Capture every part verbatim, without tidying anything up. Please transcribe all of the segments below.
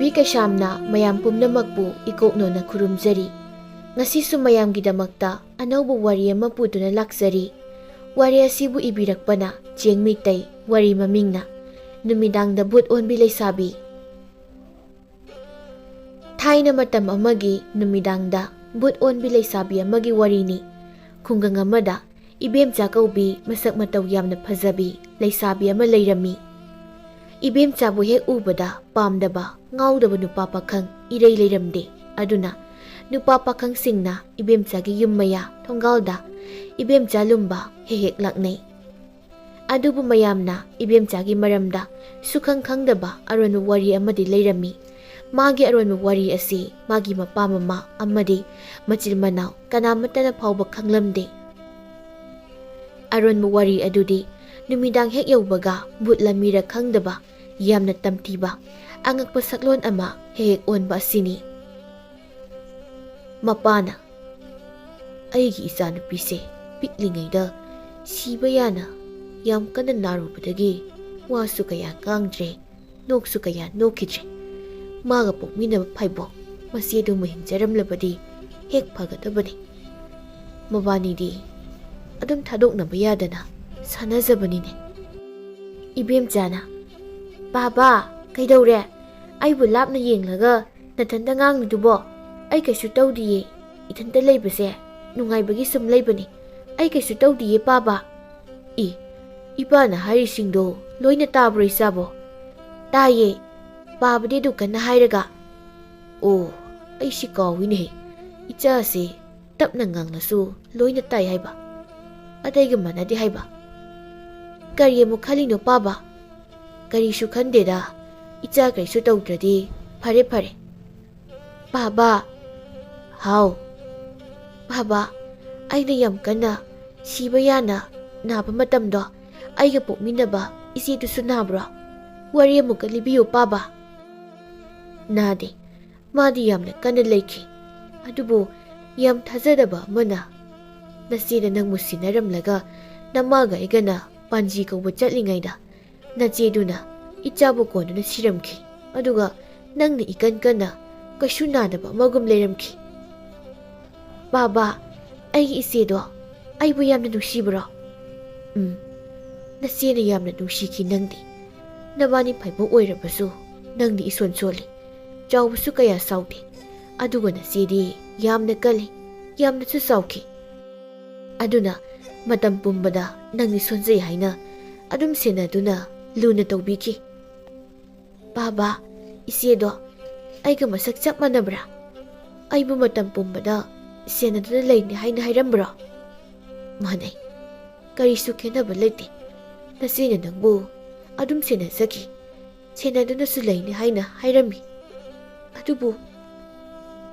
ꯑꯩ ꯀꯩꯁꯥꯝꯅ ꯃꯌꯥꯝ ꯄꯨꯝꯅꯃꯛꯄꯨ ꯏꯀꯣꯛꯅꯣꯅ ꯈꯨꯔꯨꯝꯖꯔꯤ꯫ ꯉꯁꯤꯁꯨ ꯃꯌꯥꯝꯒꯤꯗꯃꯛꯇ ꯑꯅꯧꯕ ꯋꯥꯔꯤ ꯑꯃ ꯄꯨꯗꯨꯅ ꯂꯥꯛꯆꯔꯤ꯫ ꯋꯥꯔꯤ ꯑꯁꯤꯕꯨ ꯏꯕꯤꯔꯛꯄꯅ ꯆꯦꯡ ꯃꯤꯇꯩ, ꯋꯥꯔꯤ ꯃꯃꯤꯡꯅ ꯅꯨꯃꯤꯗꯥꯡꯗ ꯚꯨꯠ ꯑꯣꯟꯕꯤ ꯂꯩꯁꯥꯕꯤ꯫ ꯊꯥꯏꯅ ꯃꯇꯝ ꯑꯃꯒꯤ ꯅꯨꯃꯤꯗꯥꯡꯗ ꯚꯨꯠ ꯑꯣꯟꯕꯤ ꯂꯩꯁꯥꯕꯤ ꯑꯃꯒꯤ ꯋꯥꯔꯤꯅꯤ꯫ ꯈꯨꯡꯒꯪ ꯑꯃꯗ ꯏꯕꯦꯝꯆꯥ ꯀꯧꯕꯤ ꯃꯁꯛ ꯃꯇꯧ ꯌꯥꯝꯅ ꯐꯖꯕꯤ ꯂꯩꯁꯥꯕꯤ ꯑꯃ ꯂꯩꯔꯝꯃꯤ꯫ ꯏꯕꯦꯝꯆꯥꯕꯨ ꯍꯦꯛ ꯎꯕꯗ ꯄꯥꯝꯗꯕ, ꯉꯥꯎꯗꯕ ꯅꯨꯄꯥ ꯄꯥꯈꯪ ꯏꯔꯩ ꯂꯩꯔꯝꯗꯦ꯫ ꯑꯗꯨꯅ ꯅꯨꯄꯥ ꯄꯥꯈꯪꯁꯤꯡꯅ ꯏꯕꯦꯝꯆꯥꯒꯤ ꯌꯨꯝ ꯃꯌꯥ ꯊꯣꯡꯒꯥꯜꯗ ꯏꯕꯦꯝꯆꯥ ꯂꯨꯝꯕ ꯍꯦꯛ ꯍꯦꯛ ꯂꯥꯛꯅꯩ꯫ ꯑꯗꯨꯕꯨ ꯃꯌꯥꯝꯅ ꯏꯕꯦꯝꯆꯥꯒꯤ ꯃꯔꯝꯗ ꯁꯨꯈꯪ ꯈꯪꯗꯕ ꯑꯔꯣꯟꯕ ꯋꯥꯔꯤ ꯑꯃꯗꯤ ꯂꯩꯔꯝꯃꯤ꯫ ꯃꯥꯒꯤ ꯑꯔꯣꯟꯕ ꯋꯥꯔꯤ ꯑꯁꯤ ꯃꯥꯒꯤ ꯃꯄꯥ ꯃꯃꯥ ꯑꯃꯗꯤ ꯃꯆꯤꯟ ꯃꯅꯥꯎ ꯀꯅꯥꯃꯠꯇꯅ ꯐꯥꯎꯕ ꯈꯪꯂꯝꯗꯦ꯫ ꯑꯔꯣꯟꯕ ꯋꯥꯔꯤ ꯑꯗꯨꯗꯤ ꯅꯨꯃꯤꯗꯥꯡ ꯍꯦꯛ ꯌꯧꯕꯒ ꯚꯨꯠꯂ ꯃꯤꯔ ꯈꯪꯗꯕ, ꯌꯥꯝꯅ ꯇꯝꯊꯤꯕ, ꯑꯉꯛꯄ ꯁꯛꯂꯣꯟ ꯑꯃ ꯍꯦꯛ ꯍꯦꯛ ꯑꯣꯟꯕ ꯑꯁꯤꯅꯤ꯫ ꯃꯄꯥꯅ, "ꯑꯩꯒꯤ ꯏꯆꯥꯅꯨꯄꯤꯁꯦ ꯄꯤꯛꯂꯤꯉꯩꯗ ꯁꯤꯕ ꯌꯥꯅ ꯌꯥꯝ ꯀꯟꯅ ꯅꯥꯔꯨꯕꯗꯒꯤ ꯋꯥꯁꯨ ꯀꯌꯥ ꯉꯥꯡꯗ꯭ꯔꯦ, ꯅꯣꯛꯁꯨ ꯀꯌꯥ ꯅꯣꯛꯈꯤꯗ꯭ꯔꯦ꯫ ꯃꯥꯒ ꯄꯣꯛꯃꯤꯟꯅꯕ ꯐꯥꯏꯕꯣꯛ ꯃꯆꯦꯗꯨꯃ ꯍꯤꯡꯖꯔꯝꯂꯕꯗꯤ ꯍꯦꯛ ꯐꯒꯗꯕꯅꯤ꯫ ꯃꯕꯥꯅꯤꯗꯤ ꯑꯗꯨꯝ ꯊꯥꯗꯣꯛꯅꯕ ꯌꯥꯗꯅ ꯁꯥꯟꯅꯖꯕꯅꯤꯅꯦ꯫" ꯏꯕꯦꯝꯆꯥꯅ, "ꯄꯥꯕ, ꯀꯩꯗꯧꯔꯦ? ꯑꯩꯕꯨ ꯂꯥꯞꯅ ꯌꯦꯡꯂꯒ ꯅꯊꯟꯇ ꯉꯥꯡꯂꯤꯗꯨꯕꯣ?" "ꯑꯩ ꯀꯩꯁꯨ ꯇꯧꯗꯤꯌꯦ꯫ ꯏꯊꯟꯇ ꯂꯩꯕꯁꯦ ꯅꯨꯡꯉꯥꯏꯕꯒꯤ ꯁꯨꯝ ꯂꯩꯕꯅꯤ꯫ ꯑꯩ ꯀꯩꯁꯨ ꯇꯧꯗꯤꯌꯦ, ꯄꯥꯕ꯫" "ꯏ, ꯏꯄꯥꯅ ꯍꯥꯏꯔꯤꯁꯤꯡꯗꯣ ꯂꯣꯏꯅ ꯇꯥꯕ꯭ꯔꯣ, ꯏꯆꯥꯕꯣ?" "ꯇꯥꯏꯌꯦ꯫ ꯄꯥꯕꯗꯤ ꯑꯗꯨ ꯀꯟꯅ ꯍꯥꯏꯔꯒ?" "ꯑꯣ, ꯑꯩꯁꯤ ꯀꯥꯎꯏꯅꯦꯍꯦ꯫ ꯏꯆꯥꯁꯦ ꯇꯞꯅ ꯉꯥꯡꯂꯁꯨ ꯂꯣꯏꯅ ꯇꯥꯏ ꯍꯥꯏꯕ꯫ ꯑꯇꯩꯒ ꯃꯥꯟꯅꯗꯦ ꯍꯥꯏꯕ꯫ ꯀꯔꯤ ꯑꯃꯨꯛ ꯈꯜꯂꯤꯅꯣ, ꯄꯥꯕ?" "ꯀꯔꯤꯁꯨ ꯈꯟꯗꯦꯗ꯫ ꯏꯆꯥ ꯀꯔꯤꯁꯨ ꯇꯧꯗ꯭ꯔꯗꯤ ꯐꯔꯦ, ꯐꯔꯦ꯫" "ꯄꯥꯕ!" "ꯍꯥꯎ?" "ꯄꯥꯕ, ꯑꯩꯅ ꯌꯥꯝ ꯀꯟꯅ ꯁꯤꯕ ꯌꯥꯅ ꯅꯥꯕ ꯃꯇꯝꯗꯣ ꯑꯩꯒ ꯄꯣꯛꯃꯤꯟꯅꯕ ꯏꯆꯦꯗꯨꯁꯨ ꯅꯥꯕ꯭ꯔꯣ? ꯋꯥꯔꯤ ꯑꯃꯨꯛꯀ ꯂꯤꯕꯤꯌꯨ, ꯄꯥꯕ꯫" "ꯅꯥꯗꯦ꯫ ꯃꯥꯗꯤ ꯌꯥꯝꯅ ꯀꯟꯅ ꯂꯩꯈꯤ꯫ ꯑꯗꯨꯕꯨ ꯌꯥꯝ ꯊꯥꯖꯗꯕ ꯑꯃꯅ, ꯅꯆꯦꯅ ꯅꯪꯕꯨ ꯁꯤꯟꯅꯔꯝꯂꯒ ꯅꯃꯥꯒ ꯑꯩꯒꯅ ꯄꯥꯟꯖꯤ ꯀꯧꯕ ꯆꯠꯂꯤꯉꯩꯗ ꯅꯆꯦꯗꯨꯅ ꯏꯆꯥꯕꯨ ꯀꯣꯟꯗꯨꯅ ꯁꯤꯔꯝꯈꯤ꯫ ꯑꯗꯨꯒ ꯅꯪꯅ ꯏꯀꯟ ꯀꯟꯅ ꯀꯩꯁꯨ ꯅꯥꯗꯕ ꯑꯃꯒꯨꯝ ꯂꯩꯔꯝꯈꯤ꯫ "ꯕꯥꯕꯥ, ꯑꯩꯒꯤ ꯏꯆꯦꯗꯣ ꯑꯩꯕꯨ ꯌꯥꯝꯅ ꯅꯨꯡꯁꯤꯕ꯭ꯔꯣ?" "ꯎꯝ, ꯅꯆꯦꯅ ꯌꯥꯝꯅ ꯅꯨꯡꯁꯤꯈꯤ ꯅꯪꯗꯤ꯫ ꯅꯕꯥꯅꯤ ꯐꯩꯕꯣꯛ ꯑꯣꯏꯔꯕꯁꯨ ꯅꯪꯗꯤ ꯏꯁꯣꯟ ꯁꯣꯜꯂꯤ꯫ ꯆꯥꯎꯕꯁꯨ ꯀꯌꯥ ꯆꯥꯎꯗꯦ꯫ ꯑꯗꯨꯒ ꯅꯆꯦꯗꯤ ꯌꯥꯝꯅ ꯀꯜꯂꯤ, ꯌꯥꯝꯅꯁꯨ ꯆꯥꯎꯈꯤ꯫ ꯑꯗꯨꯅ ꯃꯇꯝ ꯄꯨꯝꯕꯗ ꯅꯪꯗꯤ ꯁꯣꯟꯖꯩ ꯍꯥꯏꯅ ꯑꯗꯨꯝ ꯁꯦꯟꯅꯗꯨꯅ ꯂꯨꯅ ꯇꯧꯕꯤꯈꯤ꯫" "ꯕꯥꯕꯥ, ꯏꯆꯦꯗꯣ ꯑꯩꯒ ꯃꯁꯛ ꯆꯞ ꯃꯥꯟꯅꯕ꯭ꯔꯥ? ꯑꯩꯕꯨ ꯃꯇꯝ ꯄꯨꯝꯕꯗ ꯁꯦꯟꯅꯗꯨꯅ ꯂꯩꯅꯤ ꯍꯥꯏꯅ ꯍꯥꯏꯔꯝꯕ꯭ꯔꯣ?" "ꯃꯥꯟꯅꯩ꯫ ꯀꯔꯤꯁꯨ ꯈꯦꯠꯅꯕ ꯂꯩꯇꯦ꯫ ꯅꯆꯦꯅ ꯅꯪꯕꯨ ꯑꯗꯨꯝ ꯁꯦꯟꯅꯖꯈꯤ꯫ ꯁꯦꯟꯅꯗꯨꯅꯁꯨ ꯂꯩꯅꯤ ꯍꯥꯏꯅ ꯍꯥꯏꯔꯝꯃꯤ꯫ ꯑꯗꯨꯕꯨ,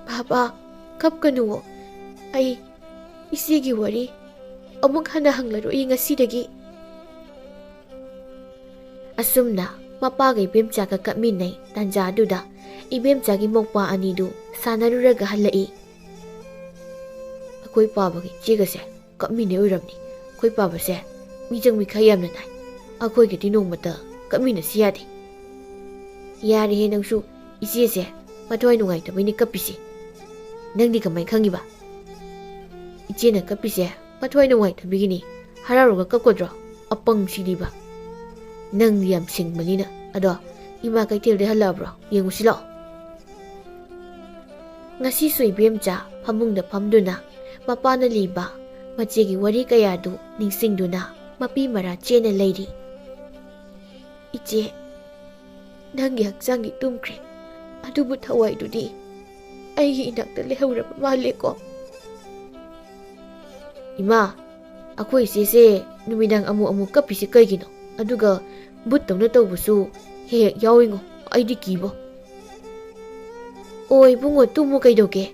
ꯕꯥꯕꯥ, ꯀꯞꯀꯅꯨꯋꯣ꯫ ꯑꯩ ꯏꯆꯦꯒꯤ ꯋꯥꯔꯤ ꯑꯃꯨꯛ ꯍꯟꯅ ꯍꯪꯂꯔꯣꯏ ꯉꯁꯤꯗꯒꯤ꯫" ꯑꯁꯨꯝꯅ ꯃꯄꯥꯒ ꯏꯕꯦꯝꯆꯥꯒ ꯀꯞꯃꯤꯟꯅꯩ꯫ ꯇꯥꯟꯖꯥ ꯑꯗꯨꯗ ꯏꯕꯦꯝꯆꯥꯒꯤ ꯃꯧꯄ꯭ꯋꯥ ꯑꯅꯤꯗꯨ ꯁꯥꯟꯅꯔꯨꯔꯒ ꯍꯜꯂꯛꯏ꯫ "ꯑꯩꯈꯣꯏ ꯄꯥꯕꯒ ꯏꯆꯦꯒꯁꯦ ꯀꯞꯃꯤꯟꯅꯩ ꯑꯣꯏꯔꯝꯅꯤ꯫ ꯑꯩꯈꯣꯏ ꯄꯥꯕꯁꯦ ꯃꯤꯆꯪ ꯃꯤꯈꯥꯏ ꯌꯥꯝꯅ ꯅꯥꯏ꯫ ꯑꯩꯈꯣꯏꯒꯗꯤ ꯅꯣꯡꯃꯇ ꯀꯞꯃꯤꯟꯅꯁꯤ ꯌꯥꯗꯦ꯫" "ꯌꯥꯔꯦꯍꯦ ꯅꯪꯁꯨ, ꯏꯆꯦꯁꯦ ꯃꯊ꯭ꯋꯥꯏ ꯅꯨꯡꯉꯥꯏꯇꯕꯩꯅꯦ ꯀꯞꯄꯤꯁꯦ꯫ ꯅꯪꯗꯤ ꯀꯃꯥꯏ ꯈꯪꯉꯤꯕ?" "ꯏꯆꯦꯅ ꯀꯞꯄꯤꯁꯦ ꯃꯊ꯭ꯋꯥꯏ ꯅꯨꯡꯉꯥꯏꯇꯕꯤꯒꯤꯅꯤ꯫ ꯍꯔꯥꯎꯔꯒ ꯀꯞꯀꯗ꯭ꯔꯣ? ꯑꯄꯪꯁꯤꯗꯤꯕ꯫ ꯅꯪꯗꯤ ꯌꯥꯝ ꯁꯤꯡꯕꯅꯤꯅ꯫ ꯑꯗꯣ ꯏꯃꯥ ꯀꯩꯊꯦꯜꯗꯩ ꯍꯜꯂꯛꯑꯕ꯭ꯔꯣ? ꯌꯦꯡꯉꯨꯁꯤ ꯂꯥꯛꯑꯣ꯫" ꯉꯁꯤꯁꯨ ꯏꯕꯦꯝꯆꯥ ꯐꯃꯨꯡꯗ ꯐꯝꯗꯨꯅ ꯃꯄꯥꯅ ꯂꯤꯕ ꯃꯆꯦꯒꯤ ꯋꯥꯔꯤ ꯀꯌꯥꯗꯨ ꯅꯤꯡꯁꯤꯡꯗꯨꯅ ꯃꯄꯤ ꯃꯔꯥ ꯆꯦꯅ ꯂꯩꯔꯤ꯫ "ꯏꯆꯦ, ꯅꯪꯒꯤ ꯍꯛꯆꯥꯡꯗꯤ ꯇꯨꯝꯈ꯭ꯔꯦ, ꯑꯗꯨꯕꯨ ꯊꯋꯥꯏꯗꯨꯗꯤ ꯑꯩꯒꯤ ꯏꯅꯥꯛꯇ ꯂꯩꯍꯧꯔꯕ ꯃꯥꯜꯂꯦꯀꯣ?" "ꯏꯃꯥ, ꯑꯩꯈꯣꯏ ꯏꯆꯦꯁꯦ ꯅꯨꯃꯤꯗꯥꯡ ꯑꯃꯨꯛ ꯑꯃꯨꯛ ꯀꯞꯄꯤꯁꯦ ꯀꯩꯒꯤꯅꯣ? ꯑꯗꯨꯒ ꯚꯨꯠꯇꯧꯅ ꯇꯧꯕꯁꯨ ꯍꯦꯛ ꯍꯦꯛ ꯌꯥꯎꯏꯉꯣ, ꯑꯩꯗꯤ ꯀꯤꯕꯣ꯫" "ꯑꯣ ꯏꯕꯨꯡꯉꯣ, ꯇꯨꯝꯃꯨ ꯀꯩꯗꯧꯒꯦ?"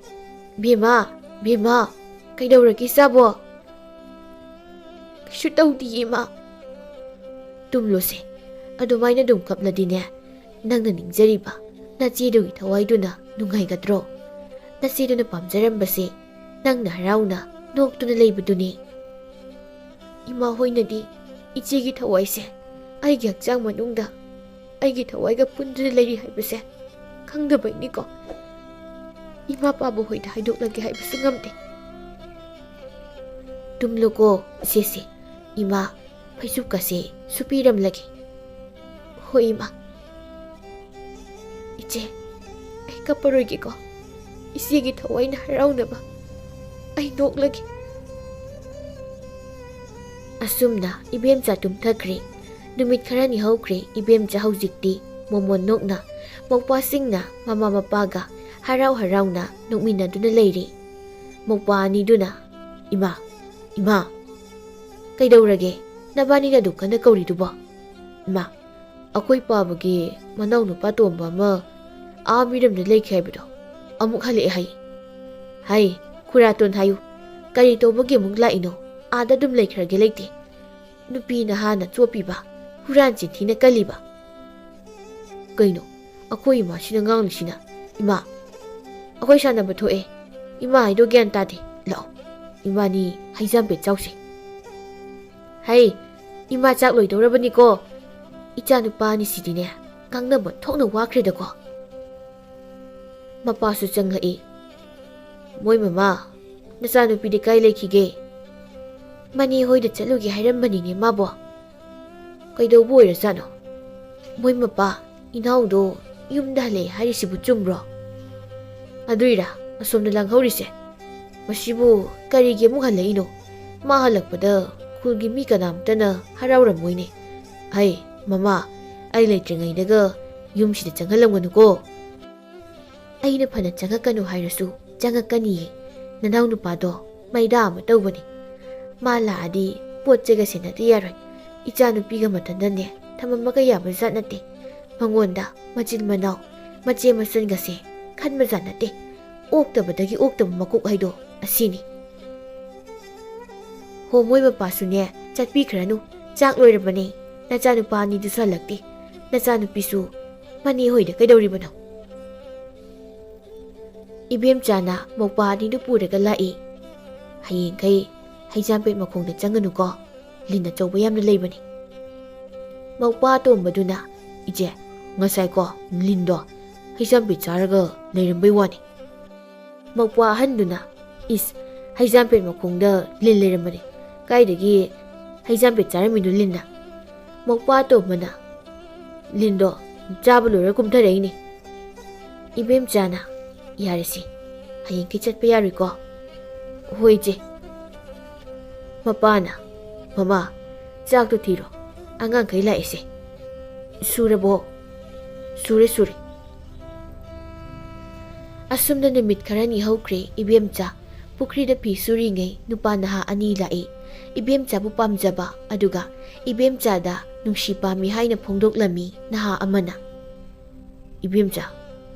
"ꯕꯦꯝꯃ, ꯕꯦꯝꯃ, ꯀꯩꯗꯧꯔꯒꯦ ꯏꯆꯥꯕꯣ?" "ꯀꯩꯁꯨ ꯇꯧꯗꯤꯌꯦ ꯏꯃꯥ꯫" "ꯇꯨꯝꯂꯣꯁꯦ, ꯑꯗꯨꯃꯥꯏꯅ ꯑꯗꯨꯝ ꯀꯞꯂꯗꯤꯅꯦ, ꯅꯪꯅ ꯅꯤꯡꯖꯔꯤꯕ ꯅꯆꯦꯗꯨꯒꯤ ꯊꯋꯥꯏꯗꯨꯅ ꯅꯨꯡꯉꯥꯏꯒꯗ꯭ꯔꯣ? ꯅꯆꯦꯗꯨꯅ ꯄꯥꯝꯖꯔꯝꯕꯁꯦ ꯅꯪꯅ ꯍꯔꯥꯎꯅ ꯅꯣꯛꯇꯨꯅ ꯂꯩꯕꯗꯨꯅꯤ꯫" "ꯏꯃꯥ ꯍꯣꯏꯅꯗꯤ ꯏꯆꯦꯒꯤ ꯊꯋꯥꯏꯁꯦ ꯑꯩꯒꯤ ꯍꯛꯆꯥꯡ ꯃꯅꯨꯡꯗ ꯑꯩꯒꯤ ꯊꯋꯥꯏꯒ ꯄꯨꯟꯗꯨꯅ ꯂꯩꯔꯤ ꯍꯥꯏꯕꯁꯦ ꯈꯪꯗꯕꯩꯅꯤꯀꯣ꯫ ꯏꯃꯥ ꯄꯥꯕ ꯍꯣꯏꯗ ꯍꯥꯏꯗꯣꯛꯂꯒꯦ ꯍꯥꯏꯕꯁꯨ ꯉꯝꯗꯦ꯫ "ꯇꯨꯝꯂꯣꯀꯣ ꯏꯆꯦꯁꯦ, ꯏꯃꯥ ꯐꯩꯖꯨꯞꯀꯁꯦ ꯁꯨꯄꯤꯔꯝꯂꯒꯦ꯫" "ꯍꯣꯏ ꯏꯃꯥ꯫" "ꯏꯆꯦ, ꯑꯩ ꯀꯞꯄꯔꯣꯏꯒꯦꯀꯣ꯫ ꯏꯆꯦꯒꯤ ꯊꯋꯥꯏꯅ ꯍꯔꯥꯎꯅꯕ ꯑꯩ ꯅꯣꯛꯂꯒꯦ꯫" ꯑꯁꯨꯝꯅ ꯏꯕꯦꯝꯆꯥ ꯇꯨꯝꯊꯈ꯭ꯔꯦ꯫ ꯅꯨꯃꯤꯠ ꯈꯔꯅꯤ ꯍꯧꯈ꯭ꯔꯦ꯫ ꯏꯕꯦꯝꯆꯥ ꯍꯧꯖꯤꯛꯇꯤ ꯃꯣꯃꯣꯟ ꯅꯣꯛꯅ, ꯃꯧꯄ꯭ꯋꯥꯁꯤꯡꯅ ꯃꯃꯥ ꯃꯄꯥꯒ ꯍꯔꯥꯎ ꯍꯔꯥꯎꯅ ꯅꯣꯛꯃꯤꯟꯅꯗꯨꯅ ꯂꯩꯔꯤ꯫ ꯃꯧꯄ꯭ꯋꯥ ꯑꯅꯤꯗꯨꯅ, "ꯏꯃꯥ, ꯏꯃꯥ, ꯀꯩꯗꯧꯔꯒꯦ? ꯅꯕꯥꯅꯤꯅ ꯑꯗꯨꯛ ꯀꯟꯅ ꯀꯧꯔꯤꯗꯨꯕꯣ?" "ꯏꯃꯥ, ꯑꯩꯈꯣꯏ ꯄꯥꯕꯒꯤ ꯃꯅꯥꯎ ꯅꯨꯄꯥ ꯇꯣꯝꯕ ꯑꯃ ꯑꯥ ꯃꯤꯔꯝꯗ ꯂꯩꯈꯤ ꯍꯥꯏꯕꯗꯣ ꯑꯃꯨꯛ ꯍꯜꯂꯛꯑꯦ ꯍꯥꯏ꯫" "ꯍꯥꯏ, ꯈꯨꯔꯥꯇꯣꯟ ꯍꯥꯏꯌꯨ꯫ ꯀꯔꯤ ꯇꯧꯕꯒꯤ ꯑꯃꯨꯛ ꯂꯥꯛꯏꯅꯣ? ꯑꯥꯗ ꯑꯗꯨꯝ ꯂꯩꯈ꯭ꯔꯒꯦ ꯂꯩꯇꯦ꯫ ꯅꯨꯄꯤ ꯅꯍꯥꯅ ꯆꯣꯞꯄꯤꯕ, ꯍꯨꯔꯥꯟ ꯆꯤꯟꯊꯤꯅ ꯀꯜꯂꯤꯕ꯫" "ꯀꯩꯅꯣ, ꯑꯩꯈꯣꯏ ꯏꯃꯥꯁꯤꯅ ꯉꯥꯡꯂꯤꯁꯤꯅ? ꯏꯃꯥ, ꯑꯩꯈꯣꯏ ꯁꯥꯟꯅꯕ ꯊꯣꯛꯑꯦ꯫ ꯏꯃꯥ ꯍꯥꯏꯗꯣ ꯒ꯭ꯌꯥꯟ ꯇꯥꯗꯦ꯫ ꯂꯥꯛꯑꯣ, ꯏꯃꯥꯅꯤ ꯍꯩꯖꯥꯝꯄꯦꯠ ꯆꯥꯎꯁꯦ꯫" "ꯍꯩ, ꯏꯃꯥ ꯆꯥꯛ ꯂꯣꯏꯗꯧꯔꯕꯅꯤꯀꯣ꯫ ꯏꯆꯥ ꯅꯨꯄꯥ ꯑꯅꯤꯁꯤꯗꯤꯅꯦ, ꯉꯥꯡꯅꯕ ꯊꯣꯛꯅ ꯋꯥꯈ꯭ꯔꯦꯗꯀꯣ꯫" ꯃꯄꯥꯁꯨ ꯆꯪꯂꯛꯏ꯫ "ꯃꯣꯏ ꯃꯃꯥ, ꯅꯆꯥꯅꯨꯄꯤꯗꯤ ꯀꯥꯏ ꯂꯩꯈꯤꯒꯦ?" "ꯃꯅꯦ ꯍꯣꯏꯗ ꯆꯠꯂꯨꯒꯦ ꯍꯥꯏꯔꯝꯕꯅꯤꯅꯦ ꯃꯥꯕꯣ꯫" "ꯀꯩꯗꯧꯕ ꯑꯣꯏꯔꯖꯥꯠꯅꯣ? ꯃꯣꯏ ꯃꯄꯥ, ꯏꯅꯥꯎꯗꯣ ꯌꯨꯝꯗ ꯍꯜꯂꯛꯑꯦ ꯍꯥꯏꯔꯤꯁꯤꯕꯨ ꯆꯨꯝꯕ꯭ꯔꯣ?" "ꯑꯗꯨꯏꯔꯥ ꯑꯁꯣꯝꯗ ꯂꯥꯡꯍꯧꯔꯤꯁꯦ? ꯃꯁꯤꯕꯨ ꯀꯔꯤꯒꯤ ꯑꯃꯨꯛ ꯍꯜꯂꯛꯏꯅꯣ? ꯃꯥ ꯍꯜꯂꯛꯄꯗ ꯈꯨꯜꯒꯤ ꯃꯤ ꯀꯅꯥꯝꯇꯅ ꯍꯔꯥꯎꯔꯝꯃꯣꯏꯅꯦ꯫ ꯍꯩ, ꯃꯃꯥ, ꯑꯩ ꯂꯩꯇ꯭ꯔꯤꯉꯩꯗꯒ ꯌꯨꯝꯁꯤꯗ ꯆꯪꯍꯜꯂꯝꯒꯅꯨꯀꯣ꯫" "ꯑꯩꯅ ꯐꯅ ꯆꯪꯉꯛꯀꯅꯨ ꯍꯥꯏꯔꯁꯨ ꯆꯪꯉꯛꯀꯅꯤꯌꯦ꯫ ꯅꯅꯥꯎ ꯅꯨꯄꯥꯗꯣ ꯃꯩꯗꯥ ꯑꯃ ꯇꯧꯕꯅꯤ꯫ ꯃꯥ ꯂꯥꯛꯑꯗꯤ ꯄꯣꯠ ꯆꯩꯒ ꯁꯦꯟꯅꯗ ꯌꯥꯔꯣꯏ꯫ ꯏꯆꯥ ꯅꯨꯄꯤꯒ ꯃꯊꯟꯗꯅꯦ ꯊꯝꯃꯝꯕꯒ ꯌꯥꯕ ꯖꯥꯠ ꯅꯠꯇꯦ꯫ ꯃꯉꯣꯟꯗ ꯃꯆꯤꯟ ꯃꯅꯥꯎ, ꯃꯆꯦ ꯃꯆꯟꯒꯁꯦ ꯈꯟꯕ ꯖꯥꯠ ꯅꯠꯇꯦ꯫ ꯑꯣꯛꯇꯕꯗꯒꯤ ꯑꯣꯛꯇꯕ ꯃꯀꯣꯛ ꯍꯥꯏꯗꯣ ꯑꯁꯤꯅꯤ꯫" "ꯍꯣ, ꯃꯣꯏ ꯃꯄꯥꯁꯨꯅꯦ ꯆꯠꯄꯤꯈ꯭ꯔꯅꯨ꯫ ꯆꯥꯛ ꯂꯣꯏꯔꯕꯅꯦ꯫ ꯅꯆꯥꯅꯨꯄꯥ ꯑꯅꯤꯗꯨꯁꯨ ꯍꯜꯂꯛꯇꯦ꯫ ꯅꯆꯥꯅꯨꯄꯤꯁꯨ ꯃꯅꯦ ꯍꯣꯏꯗ ꯀꯩꯗꯧꯔꯤꯕꯅꯣ?" ꯏꯕꯦꯝꯆꯥꯅ ꯃꯧꯄꯥ ꯑꯅꯤꯗꯨ ꯄꯨꯔꯒ ꯂꯥꯛꯏ꯫ "ꯍꯌꯦꯡꯈꯩ ꯍꯩꯖꯥꯝꯄꯦꯠ ꯃꯈꯣꯡꯗ ꯆꯪꯒꯅꯨꯀꯣ꯫ ꯂꯤꯟ ꯑꯆꯧꯕ ꯌꯥꯝꯅ ꯂꯩꯕꯅꯤ꯫" ꯃꯧꯄꯥ ꯑꯇꯣꯝꯕꯗꯨꯅ, "ꯏꯆꯦ, ꯉꯁꯥꯏꯀꯣ ꯂꯤꯟꯗꯣ ꯍꯩꯖꯥꯝꯄꯦꯠ ꯆꯥꯔꯒ ꯂꯩꯔꯝꯕꯩ ꯋꯥꯅꯤ꯫ ꯃꯧꯄ꯭ꯋꯥ ꯑꯍꯟꯗꯨꯅ, "ꯏꯁ, ꯍꯩꯖꯥꯝꯄꯦꯠ ꯃꯈꯣꯡꯗ ꯂꯤꯟ ꯂꯩꯔꯝꯕꯅꯤ꯫ ꯀꯥꯏꯗꯒꯤ ꯍꯩꯖꯥꯝꯄꯦꯠ ꯆꯥꯔꯝꯃꯤꯅꯣ ꯂꯤꯟꯅ?" ꯃꯧꯄ꯭ꯋꯥ ꯑꯇꯣꯝꯕꯅ, "ꯂꯤꯟꯗꯣ ꯆꯥꯕ ꯂꯣꯏꯔ ꯀꯨꯝꯊꯔꯛꯏꯅꯦ꯫" ꯏꯕꯦꯝꯆꯥꯅ, "ꯌꯥꯔꯦꯁꯦ, ꯍꯌꯦꯡꯈꯩ ꯆꯠꯄ ꯌꯥꯔꯣꯏꯀꯣ?" "ꯍꯣꯏ, ꯏꯆꯦ꯫" ꯃꯄꯥꯅ, "ꯃꯃꯥ, ꯆꯥꯛꯇꯣ ꯊꯤꯔꯣ, ꯑꯉꯥꯡꯈꯩ ꯂꯥꯛꯑꯦꯁꯦ꯫" "ꯁꯨꯔꯕꯣ?" "ꯁꯨꯔꯦ, ꯁꯨꯔꯦ꯫" ꯑꯁꯨꯝꯅ ꯅꯨꯃꯤꯠ ꯈꯔꯅꯤ ꯍꯧꯈ꯭ꯔꯦ꯫ ꯏꯕꯦꯝꯆꯥ ꯄꯨꯈ꯭ꯔꯤꯗ ꯐꯤ ꯁꯨꯔꯤꯉꯩ ꯅꯨꯄꯥ ꯅꯍꯥ ꯑꯅꯤ ꯂꯥꯛꯏ꯫ ꯏꯕꯦꯝꯆꯥꯕꯨ ꯄꯥꯝꯖꯕ, ꯑꯗꯨꯒ ꯏꯕꯦꯝꯆꯥꯗ ꯅꯨꯡꯁꯤ ꯄꯥꯝꯃꯤ ꯍꯥꯏꯅ ꯐꯣꯡꯗꯣꯛꯂꯝꯃꯤ ꯅꯍꯥ ꯑꯃꯅ꯫ "ꯏꯕꯦꯝꯆꯥ,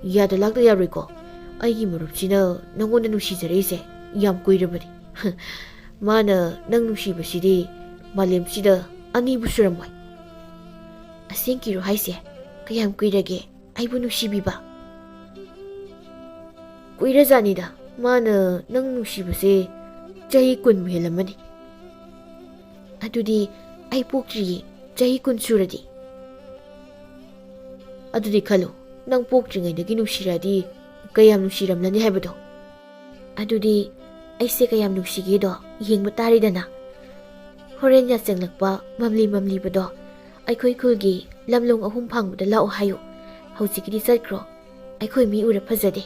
ꯌꯥꯗ ꯂꯥꯛꯇ ꯌꯥꯔꯣꯏꯀꯣ꯫ ꯑꯩꯒꯤ ꯃꯔꯨꯞꯁꯤꯅ ꯅꯪꯉꯣꯟꯗ ꯅꯨꯡꯁꯤꯖꯔꯛꯏꯁꯦ ꯌꯥꯝ ꯀꯨꯏꯔꯕꯅꯤ꯫" "ꯃꯥꯅ ꯅꯪ ꯅꯨꯡꯁꯤꯕꯁꯤꯗꯤ ꯃꯥꯂꯦꯝꯁꯤꯗ ꯑꯅꯤꯕꯨ ꯁꯨꯔꯝꯃꯣꯏ꯫" "ꯑꯁꯦꯡꯀꯤꯔꯣ ꯍꯥꯏꯁꯦ? ꯀꯌꯥꯝ ꯀꯨꯏꯔꯒꯦ ꯑꯩꯕꯨ ꯅꯨꯡꯁꯤꯕꯤꯕ?" "ꯀꯨꯏꯔꯖꯥꯠꯅꯤꯗ, ꯃꯥꯅ ꯅꯪ ꯅꯨꯡꯁꯤꯕꯁꯦ ꯆꯍꯤ ꯀꯨꯟꯃꯨꯛ ꯍꯦꯜꯂꯝꯃꯅꯤ꯫" "ꯑꯗꯨꯗꯤ ꯑꯩ ꯄꯣꯛꯇ꯭ꯔꯤꯌꯦ, ꯆꯍꯤ ꯀꯨꯟ ꯁꯨꯔꯗꯤ꯫" "ꯑꯗꯨꯗꯤ ꯈꯜꯂꯨ, ꯅꯪ ꯄꯣꯛꯇ꯭ꯔꯤꯉꯩꯗꯒꯤ ꯅꯨꯡꯁꯤꯔꯛꯑꯗꯤ ꯀꯌꯥꯝ ꯅꯨꯡꯁꯤꯔꯝꯂꯅꯤ ꯍꯥꯏꯕꯗꯣ꯫" "ꯑꯗꯨꯗꯤ ꯑꯩꯁꯦ ꯀꯌꯥꯝ ꯅꯨꯡꯁꯤꯒꯦꯗꯣ ꯌꯦꯡꯕ ꯇꯥꯔꯦꯗꯅ꯫ ꯍꯣꯔꯦꯟ ꯌꯥꯆꯪꯂꯛꯄ ꯃꯝꯂꯤ ꯃꯝꯂꯤꯕꯗꯣ ꯑꯩꯈꯣꯏ ꯈꯨꯜꯒꯤ ꯂꯝꯂꯣꯡ ꯑꯍꯨꯝ ꯐꯥꯡꯕꯗ ꯂꯥꯛꯑꯣ ꯍꯥꯏꯌꯨ꯫ ꯍꯧꯖꯤꯛꯀꯤꯗꯤ ꯆꯠꯈ꯭ꯔꯣ, ꯑꯩꯈꯣꯏ ꯃꯤ ꯎꯔ ꯐꯖꯗꯦ꯫"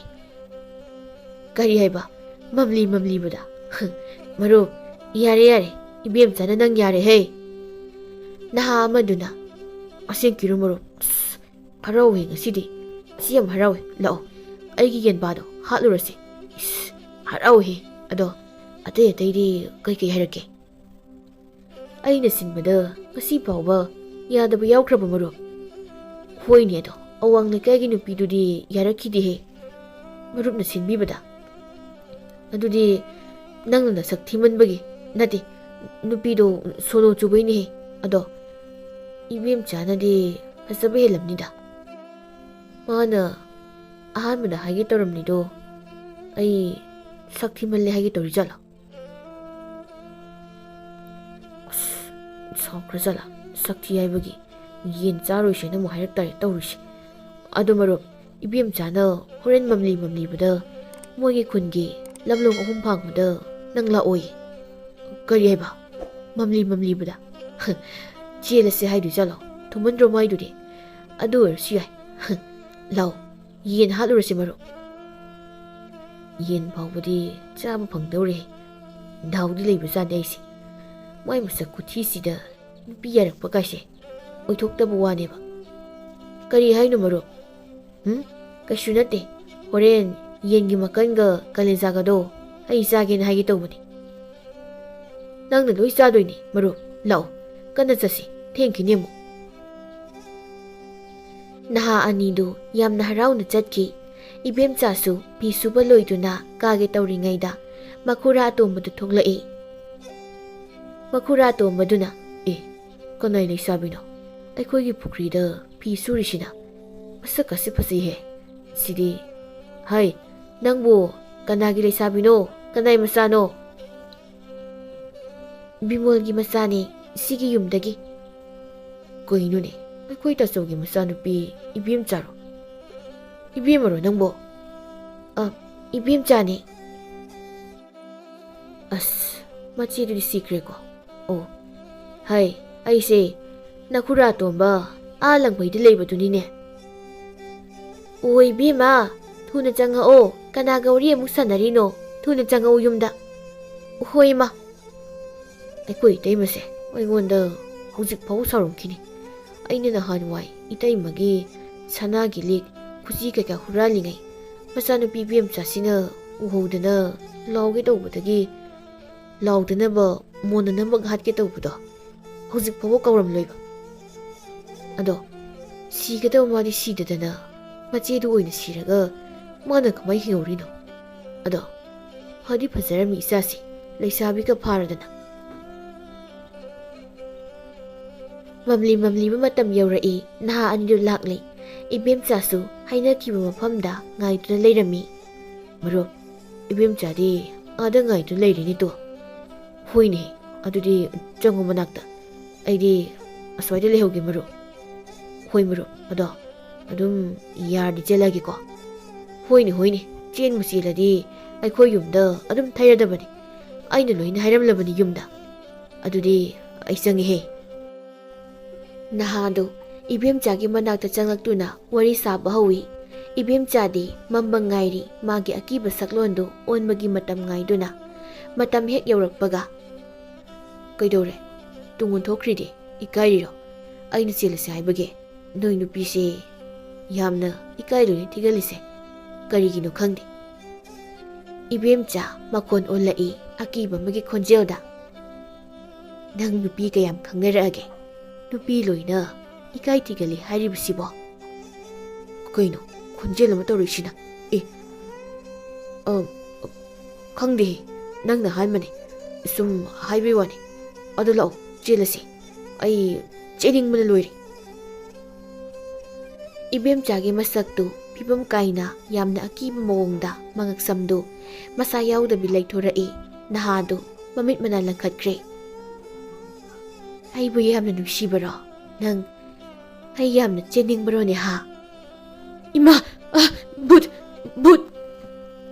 "ꯀꯔꯤ ꯍꯥꯏꯕ? ꯃꯝꯂꯤ ꯃꯝꯂꯤꯕꯗ?" "ꯃꯔꯨꯞ, ꯌꯥꯔꯦ, ꯌꯥꯔꯦ, ꯏꯕꯦꯝꯆꯥꯅ ꯅꯪ ꯌꯥꯔꯦ ꯍꯦ꯫" ꯅꯍꯥ ꯑꯃꯗꯨꯅ, "ꯑꯁꯦꯡꯀꯤꯔꯣ ꯃꯔꯨꯞ? ꯑꯁ, ꯍꯔꯥꯎꯋꯦ ꯉꯁꯤꯗꯤ꯫ ꯉꯁꯤ ꯌꯥꯝ ꯍꯔꯥꯎꯋꯦ꯫ ꯂꯥꯛꯑꯣ, ꯑꯩꯒꯤ ꯌꯦꯟꯕꯥꯗꯣ ꯍꯥꯠꯂꯨꯔꯁꯦ꯫ ꯏꯁ, ꯍꯔꯥꯎꯋꯦꯍꯦ꯫ ꯑꯗꯣ ꯑꯇꯩ ꯑꯇꯩꯗꯤ ꯀꯩꯀꯩ ꯍꯥꯏꯔꯛꯀꯦ?" "ꯑꯩꯅ ꯁꯤꯟꯕꯗ ꯉꯁꯤ ꯐꯥꯎꯕ ꯌꯥꯗꯕ ꯌꯥꯎꯈ꯭ꯔꯕ ꯃꯔꯨꯞ?" "ꯍꯣꯏꯅꯦ, ꯑꯗꯣ ꯑꯋꯥꯡ ꯂꯩꯀꯥꯏꯒꯤ ꯅꯨꯄꯤꯗꯨꯗꯤ ꯌꯥꯔꯛꯈꯤꯗꯦꯍꯦ, ꯃꯔꯨꯞꯅ ꯁꯤꯟꯕꯤꯕꯗ꯫" "ꯑꯗꯨꯗꯤ ꯅꯪꯅ ꯅꯁꯛ ꯊꯤꯃꯟꯕꯒꯤ ꯅꯠꯇꯦ, ꯅꯨꯄꯤꯗꯣ ꯁꯣꯅꯣ ꯆꯨꯕꯩꯅꯦꯍꯦ꯫ ꯑꯗꯣ ꯏꯕꯦꯝꯆꯥꯅꯗꯤ ꯐꯖꯕ ꯍꯦꯜꯂꯝꯅꯤꯗ꯫ ꯃꯥꯅ ꯑꯍꯥꯟꯕꯗ ꯍꯥꯏꯒꯦ ꯇꯧꯔꯝꯂꯤꯗꯣ ꯑꯩ ꯁꯛ ꯊꯤꯃꯜꯂꯦ ꯍꯥꯏꯒꯦ ꯇꯧꯔꯤꯖꯥꯠꯂꯣ?" "ꯑꯁ, ꯁꯥꯎꯈ꯭ꯔꯖꯥꯠꯂꯥ? ꯁꯛ ꯊꯤ ꯍꯥꯏꯕꯒꯤ ꯌꯦꯟ ꯆꯥꯔꯣꯏꯁꯦꯅ ꯑꯃꯨꯛ ꯍꯥꯏꯔꯛ ꯇꯥꯔꯦ ꯇꯧꯔꯤꯁꯦ꯫ ꯑꯗꯣ ꯃꯔꯨꯞ, ꯏꯕꯦꯝꯆꯥꯅ ꯍꯣꯔꯦꯟ ꯃꯝꯂꯤ ꯃꯝꯂꯤꯕꯗ ꯃꯣꯏꯒꯤ ꯈꯨꯟꯒꯤ ꯂꯝꯂꯣꯡ ꯑꯍꯨꯝ ꯐꯥꯡꯕꯗ ꯅꯪ ꯂꯥꯛꯑꯣꯏ꯫ ꯀꯔꯤ ꯍꯥꯏꯕ? ꯃꯝꯂꯤ ꯃꯝꯂꯤꯕꯗ? ꯆꯦꯜꯂꯁꯦ ꯍꯥꯏꯗꯣꯏ ꯖꯥꯠꯂꯣ? ꯊꯨꯃꯟꯗ꯭ꯔꯣ ꯃꯥꯏꯗꯨꯗꯤ? ꯑꯗꯨ ꯑꯣꯏꯔꯁꯨ ꯌꯥꯏ꯫ ꯂꯥꯛꯑꯣ, ꯌꯦꯟ ꯍꯥꯠꯂꯨꯔꯁꯤ ꯃꯔꯨꯞ꯫ ꯌꯦꯟ ꯐꯥꯎꯕꯗꯤ ꯆꯥꯕ ꯐꯪꯗꯧꯔꯦ꯫ ꯗꯥꯎꯗꯤ ꯂꯩꯕꯖꯥꯠꯅꯤ ꯑꯩꯁꯦ꯫ ꯃꯥꯏ ꯃꯁꯛ ꯈꯨꯊꯤꯁꯤꯗ ꯅꯨꯄꯤ ꯌꯥꯔꯛꯄ ꯀꯥꯏꯁꯦ ꯑꯣꯏꯊꯣꯛꯇꯕ ꯋꯥꯅꯦꯕ꯫ ꯀꯔꯤ ꯍꯥꯏꯅꯣ ꯃꯔꯨꯞ? ꯎꯝ? ꯀꯩꯁꯨ ꯅꯠꯇꯦ꯫ ꯍꯣꯔꯦꯟ ꯌꯦꯟꯒꯤ ꯃꯀꯟꯒ ꯀꯂꯦꯖꯥꯒꯗꯣ ꯑꯩ ꯆꯥꯒꯦꯅ ꯍꯥꯏꯒꯦ ꯇꯧꯕꯅꯤ꯫ ꯅꯪꯅ ꯂꯣꯏ ꯆꯥꯗꯣꯏꯅꯤ ꯃꯔꯨꯞ꯫ ꯂꯥꯛꯑꯣ, ꯀꯟꯅ ꯆꯠꯁꯤ, ꯊꯦꯡꯈꯤꯅꯤ ꯑꯃꯨꯛ꯫ ꯅꯍꯥ ꯑꯅꯤꯗꯨ ꯌꯥꯝꯅ ꯍꯔꯥꯎꯅ ꯆꯠꯈꯤ꯫ ꯏꯕꯦꯝꯆꯥꯁꯨ ꯐꯤ ꯁꯨꯕ ꯂꯣꯏꯗꯨꯅ ꯀꯥꯒꯦ ꯇꯧꯔꯤꯉꯩꯗ ꯃꯈꯨꯔꯥ ꯑꯇꯣꯝꯕꯗꯨ ꯊꯣꯛꯂꯛꯏ꯫ ꯃꯈꯨꯔꯥ ꯑꯇꯣꯝꯕꯗꯨꯅ, "ꯑꯦ, ꯀꯅꯥꯏ ꯂꯩꯁꯥꯕꯤꯅꯣ ꯑꯩꯈꯣꯏꯒꯤ ꯄꯨꯈ꯭ꯔꯤꯗ ꯐꯤ ꯁꯨꯔꯤꯁꯤꯅ? ꯃꯁꯛ ꯑꯁꯤ ꯐꯖꯩꯍꯦ꯫ ꯁꯤꯗꯤ, ꯍꯩ, ꯅꯪꯕꯨ ꯀꯅꯥꯒꯤ ꯂꯩꯁꯥꯕꯤꯅꯣ? ꯀꯅꯥꯏ ꯃꯆꯥꯅꯣ?" "ꯕꯤꯃꯣꯜꯒꯤ ꯃꯆꯥꯅꯦ, ꯁꯤꯒꯤ ꯌꯨꯝꯗꯒꯤ꯫" "ꯀꯩꯅꯣꯅꯦ, ꯑꯩꯈꯣꯏ ꯇꯥꯆꯧꯒꯤ ꯃꯆꯥꯅꯨꯄꯤ ꯏꯕꯦꯝꯆꯥꯔꯣ? ꯏꯕꯦꯝꯃꯔꯣ ꯅꯪꯕꯣ?" "ꯑ, ꯏꯕꯦꯝꯆꯥꯅꯦ꯫" "ꯑꯁ, ꯃꯆꯦꯗꯨꯗꯤ ꯁꯤꯈ꯭ꯔꯦꯀꯣ꯫ ꯑꯣ, ꯍꯩ, ꯑꯩꯁꯦ ꯅꯈꯨꯔꯥ ꯇꯣꯝꯕ ꯑꯥ ꯂꯪꯕꯩꯗ ꯂꯩꯕꯗꯨꯅꯤꯅꯦ꯫ ꯑꯣ ꯏꯕꯦꯝꯃ, ꯊꯨꯅ ꯆꯪꯉꯛꯑꯣ, ꯀꯅꯥꯒ ꯋꯥꯔꯤ ꯑꯃꯨꯛ ꯁꯥꯟꯅꯔꯤꯅꯣ? ꯊꯨꯅ ꯆꯪꯉꯛꯑꯣ ꯌꯨꯝꯗ꯫" "ꯍꯣꯏ ꯏꯃꯥ꯫" ꯑꯩꯈꯣꯏ ꯏꯇꯩꯃꯁꯦ ꯑꯩꯉꯣꯟꯗ ꯍꯧꯖꯤꯛ ꯐꯥꯎꯕ ꯁꯥꯎꯔꯝꯈꯤꯅꯤ꯫ ꯑꯩꯅ ꯅꯍꯥꯟꯋꯥꯏ ꯏꯇꯩꯃꯒꯤ ꯁꯅꯥꯒꯤ ꯂꯤꯛ, ꯈꯨꯖꯤ ꯀꯩꯀꯥ ꯍꯨꯔꯥꯜꯂꯤꯉꯩ ꯃꯆꯥꯅꯨꯄꯤ ꯏꯕꯦꯝꯆꯥꯁꯤꯅ ꯎꯍꯧꯗꯅ ꯂꯥꯎꯒꯦ ꯇꯧꯕꯗꯒꯤ, ꯂꯥꯎꯗꯅꯕ ꯃꯣꯟꯅꯅꯕ ꯍꯥꯠꯀꯦ ꯇꯧꯕꯗꯣ ꯍꯧꯖꯤꯛ ꯐꯥꯎꯕ ꯀꯥꯎꯔꯝꯂꯣꯏꯕ꯫ ꯑꯗꯣ ꯁꯤꯒꯗꯕ ꯃꯥꯗꯤ ꯁꯤꯗꯗꯅ ꯃꯆꯦꯗꯨ ꯑꯣꯏꯅ ꯁꯤꯔꯒ ꯃꯥꯅ ꯀꯃꯥꯏ ꯍꯤꯡꯍꯧꯔꯤꯅꯣ? ꯑꯗꯣ ꯐꯗꯤ ꯐꯖꯔꯝꯃꯤ ꯏꯆꯥꯁꯤ, ꯂꯩꯁꯥꯕꯤꯒ ꯐꯥꯔꯗꯅ꯫ ꯃꯝꯂꯤ ꯃꯝꯂꯤꯕ ꯃꯇꯝ ꯌꯧꯔꯛꯏ꯫ ꯅꯍꯥ ꯑꯅꯤꯗꯨ ꯂꯥꯛꯂꯦ꯫ ꯏꯕꯦꯝꯆꯥꯁꯨ ꯍꯥꯏꯅꯈꯤꯕ ꯃꯐꯝꯗ ꯉꯥꯏꯗꯨꯅ ꯂꯩꯔꯝꯃꯤ꯫ "ꯃꯔꯨꯞ, ꯏꯕꯦꯝꯆꯥꯗꯤ ꯑꯥꯗ ꯉꯥꯏꯗꯨꯅ ꯂꯩꯔꯤꯅꯦ ꯇꯣ꯫" "ꯍꯣꯏꯅꯦ, ꯑꯗꯨꯗꯤ ꯆꯪꯉꯨ ꯃꯅꯥꯛꯇ꯫ ꯑꯩꯗꯤ ꯑꯁ꯭ꯋꯥꯏꯗ ꯂꯩꯍꯧꯒꯦ ꯃꯔꯨꯞ꯫" "ꯍꯣꯏ ꯃꯔꯨꯞ, ꯑꯗꯣ ꯑꯗꯨꯝ ꯌꯥꯔꯗꯤ ꯆꯦꯜꯂꯒꯦꯀꯣ꯫ ꯍꯣꯏꯅꯦ, ꯍꯣꯏꯅꯦ, ꯆꯦꯟꯕꯨ ꯆꯦꯜꯂꯗꯤ ꯑꯩꯈꯣꯏ ꯌꯨꯝꯗ ꯑꯗꯨꯝ ꯊꯩꯔꯗꯕꯅꯤ꯫ ꯑꯩꯅ ꯂꯣꯏꯅ ꯍꯥꯏꯔꯝꯂꯕꯅꯤ ꯌꯨꯝꯗ꯫ ꯑꯗꯨꯗꯤ ꯑꯩ ꯆꯪꯉꯦꯍꯦ꯫ ꯅꯍꯥꯗꯨ ꯏꯕꯦꯝꯆꯥꯒꯤ ꯃꯅꯥꯛꯇ ꯆꯪꯂꯛꯇꯨꯅ ꯋꯥꯔꯤ ꯁꯥꯕ ꯍꯧꯏ꯫ ꯏꯕꯦꯝꯆꯥꯗꯤ ꯃꯝꯕ ꯉꯥꯏꯔꯤ, ꯃꯥꯒꯤ ꯑꯀꯤꯕ ꯁꯛꯂꯣꯟꯗꯨ ꯑꯣꯟꯕꯒꯤ ꯃꯇꯝ ꯉꯥꯏꯗꯨꯅ꯫ ꯃꯇꯝ ꯍꯦꯛ ꯌꯧꯔꯛꯄꯒ, "ꯀꯩꯗꯧꯔꯦ? ꯇꯨꯡ ꯑꯣꯟꯊꯣꯛꯈ꯭ꯔꯤꯗꯤ? ꯏꯀꯥꯏꯔꯤꯔꯣ? ꯑꯩꯅ ꯆꯦꯜꯂꯁꯤ ꯍꯥꯏꯕꯒꯤ? ꯅꯣꯏ ꯅꯨꯄꯤꯁꯦ ꯌꯥꯝꯅ ꯏꯀꯥꯏ ꯂꯣꯏꯅ ꯊꯤꯒꯜꯂꯤꯁꯦ ꯀꯔꯤꯒꯤꯅꯣ ꯈꯪꯗꯦ꯫" ꯏꯕꯦꯝꯆꯥ ꯃꯈꯣꯟ ꯑꯣꯜꯂꯛꯏ ꯑꯀꯤꯕ ꯑꯃꯒꯤ ꯈꯣꯟꯖꯦꯜꯗ꯫ "ꯅꯪ ꯅꯨꯄꯤ ꯀꯌꯥꯝ ꯈꯪꯅꯔꯛꯑꯒꯦ? ꯅꯨꯄꯤ ꯂꯣꯏꯅ ꯏꯀꯥꯏ ꯊꯤꯒꯜꯂꯤ ꯍꯥꯏꯔꯤꯕꯁꯤꯕꯣ?" ꯀꯩꯅꯣ ꯈꯣꯟꯖꯦꯜ ꯑꯃ ꯇꯧꯔꯛꯏꯁꯤꯅ? ꯑꯦ, ꯑ, ꯈꯪꯗꯦꯍꯦ, ꯅꯪꯅ ꯍꯥꯏꯕꯅꯦ꯫ ꯁꯨꯝ ꯍꯥꯏꯕꯩ ꯋꯥꯅꯤ꯫ ꯑꯗꯣ ꯂꯥꯛꯑꯣ, ꯆꯦꯜꯂꯁꯤ꯫ ꯑꯩ ꯆꯦꯟꯅꯤꯡꯕꯅ ꯂꯣꯏꯔꯦ꯫ ꯏꯕꯦꯝꯆꯥꯒꯤ ꯃꯁꯛꯇꯨ ꯐꯤꯕꯝ ꯀꯥꯏꯅ ꯌꯥꯝꯅ ꯑꯀꯤꯕ ꯃꯑꯣꯡꯗ ꯃꯉꯛꯁꯝꯗꯨ ꯃꯁꯥ ꯌꯥꯎꯗꯕꯤ ꯂꯩꯊꯣꯔꯛꯏ꯫ ꯅꯍꯥꯗꯨ ꯃꯃꯤꯠ ꯃꯅꯥ ꯂꯪꯈꯠꯈ꯭ꯔꯦ꯫ "ꯑꯩꯕꯨ ꯌꯥꯝꯅ ꯅꯨꯡꯁꯤꯕꯔꯣ? ꯅꯪ ꯑꯩ ꯌꯥꯝꯅ ꯆꯦꯟꯅꯤꯡꯕꯔꯣꯅꯦ ꯍꯥ?" "ꯏꯃꯥ! ꯑ, ꯚꯨꯠ! ꯚꯨꯠ!"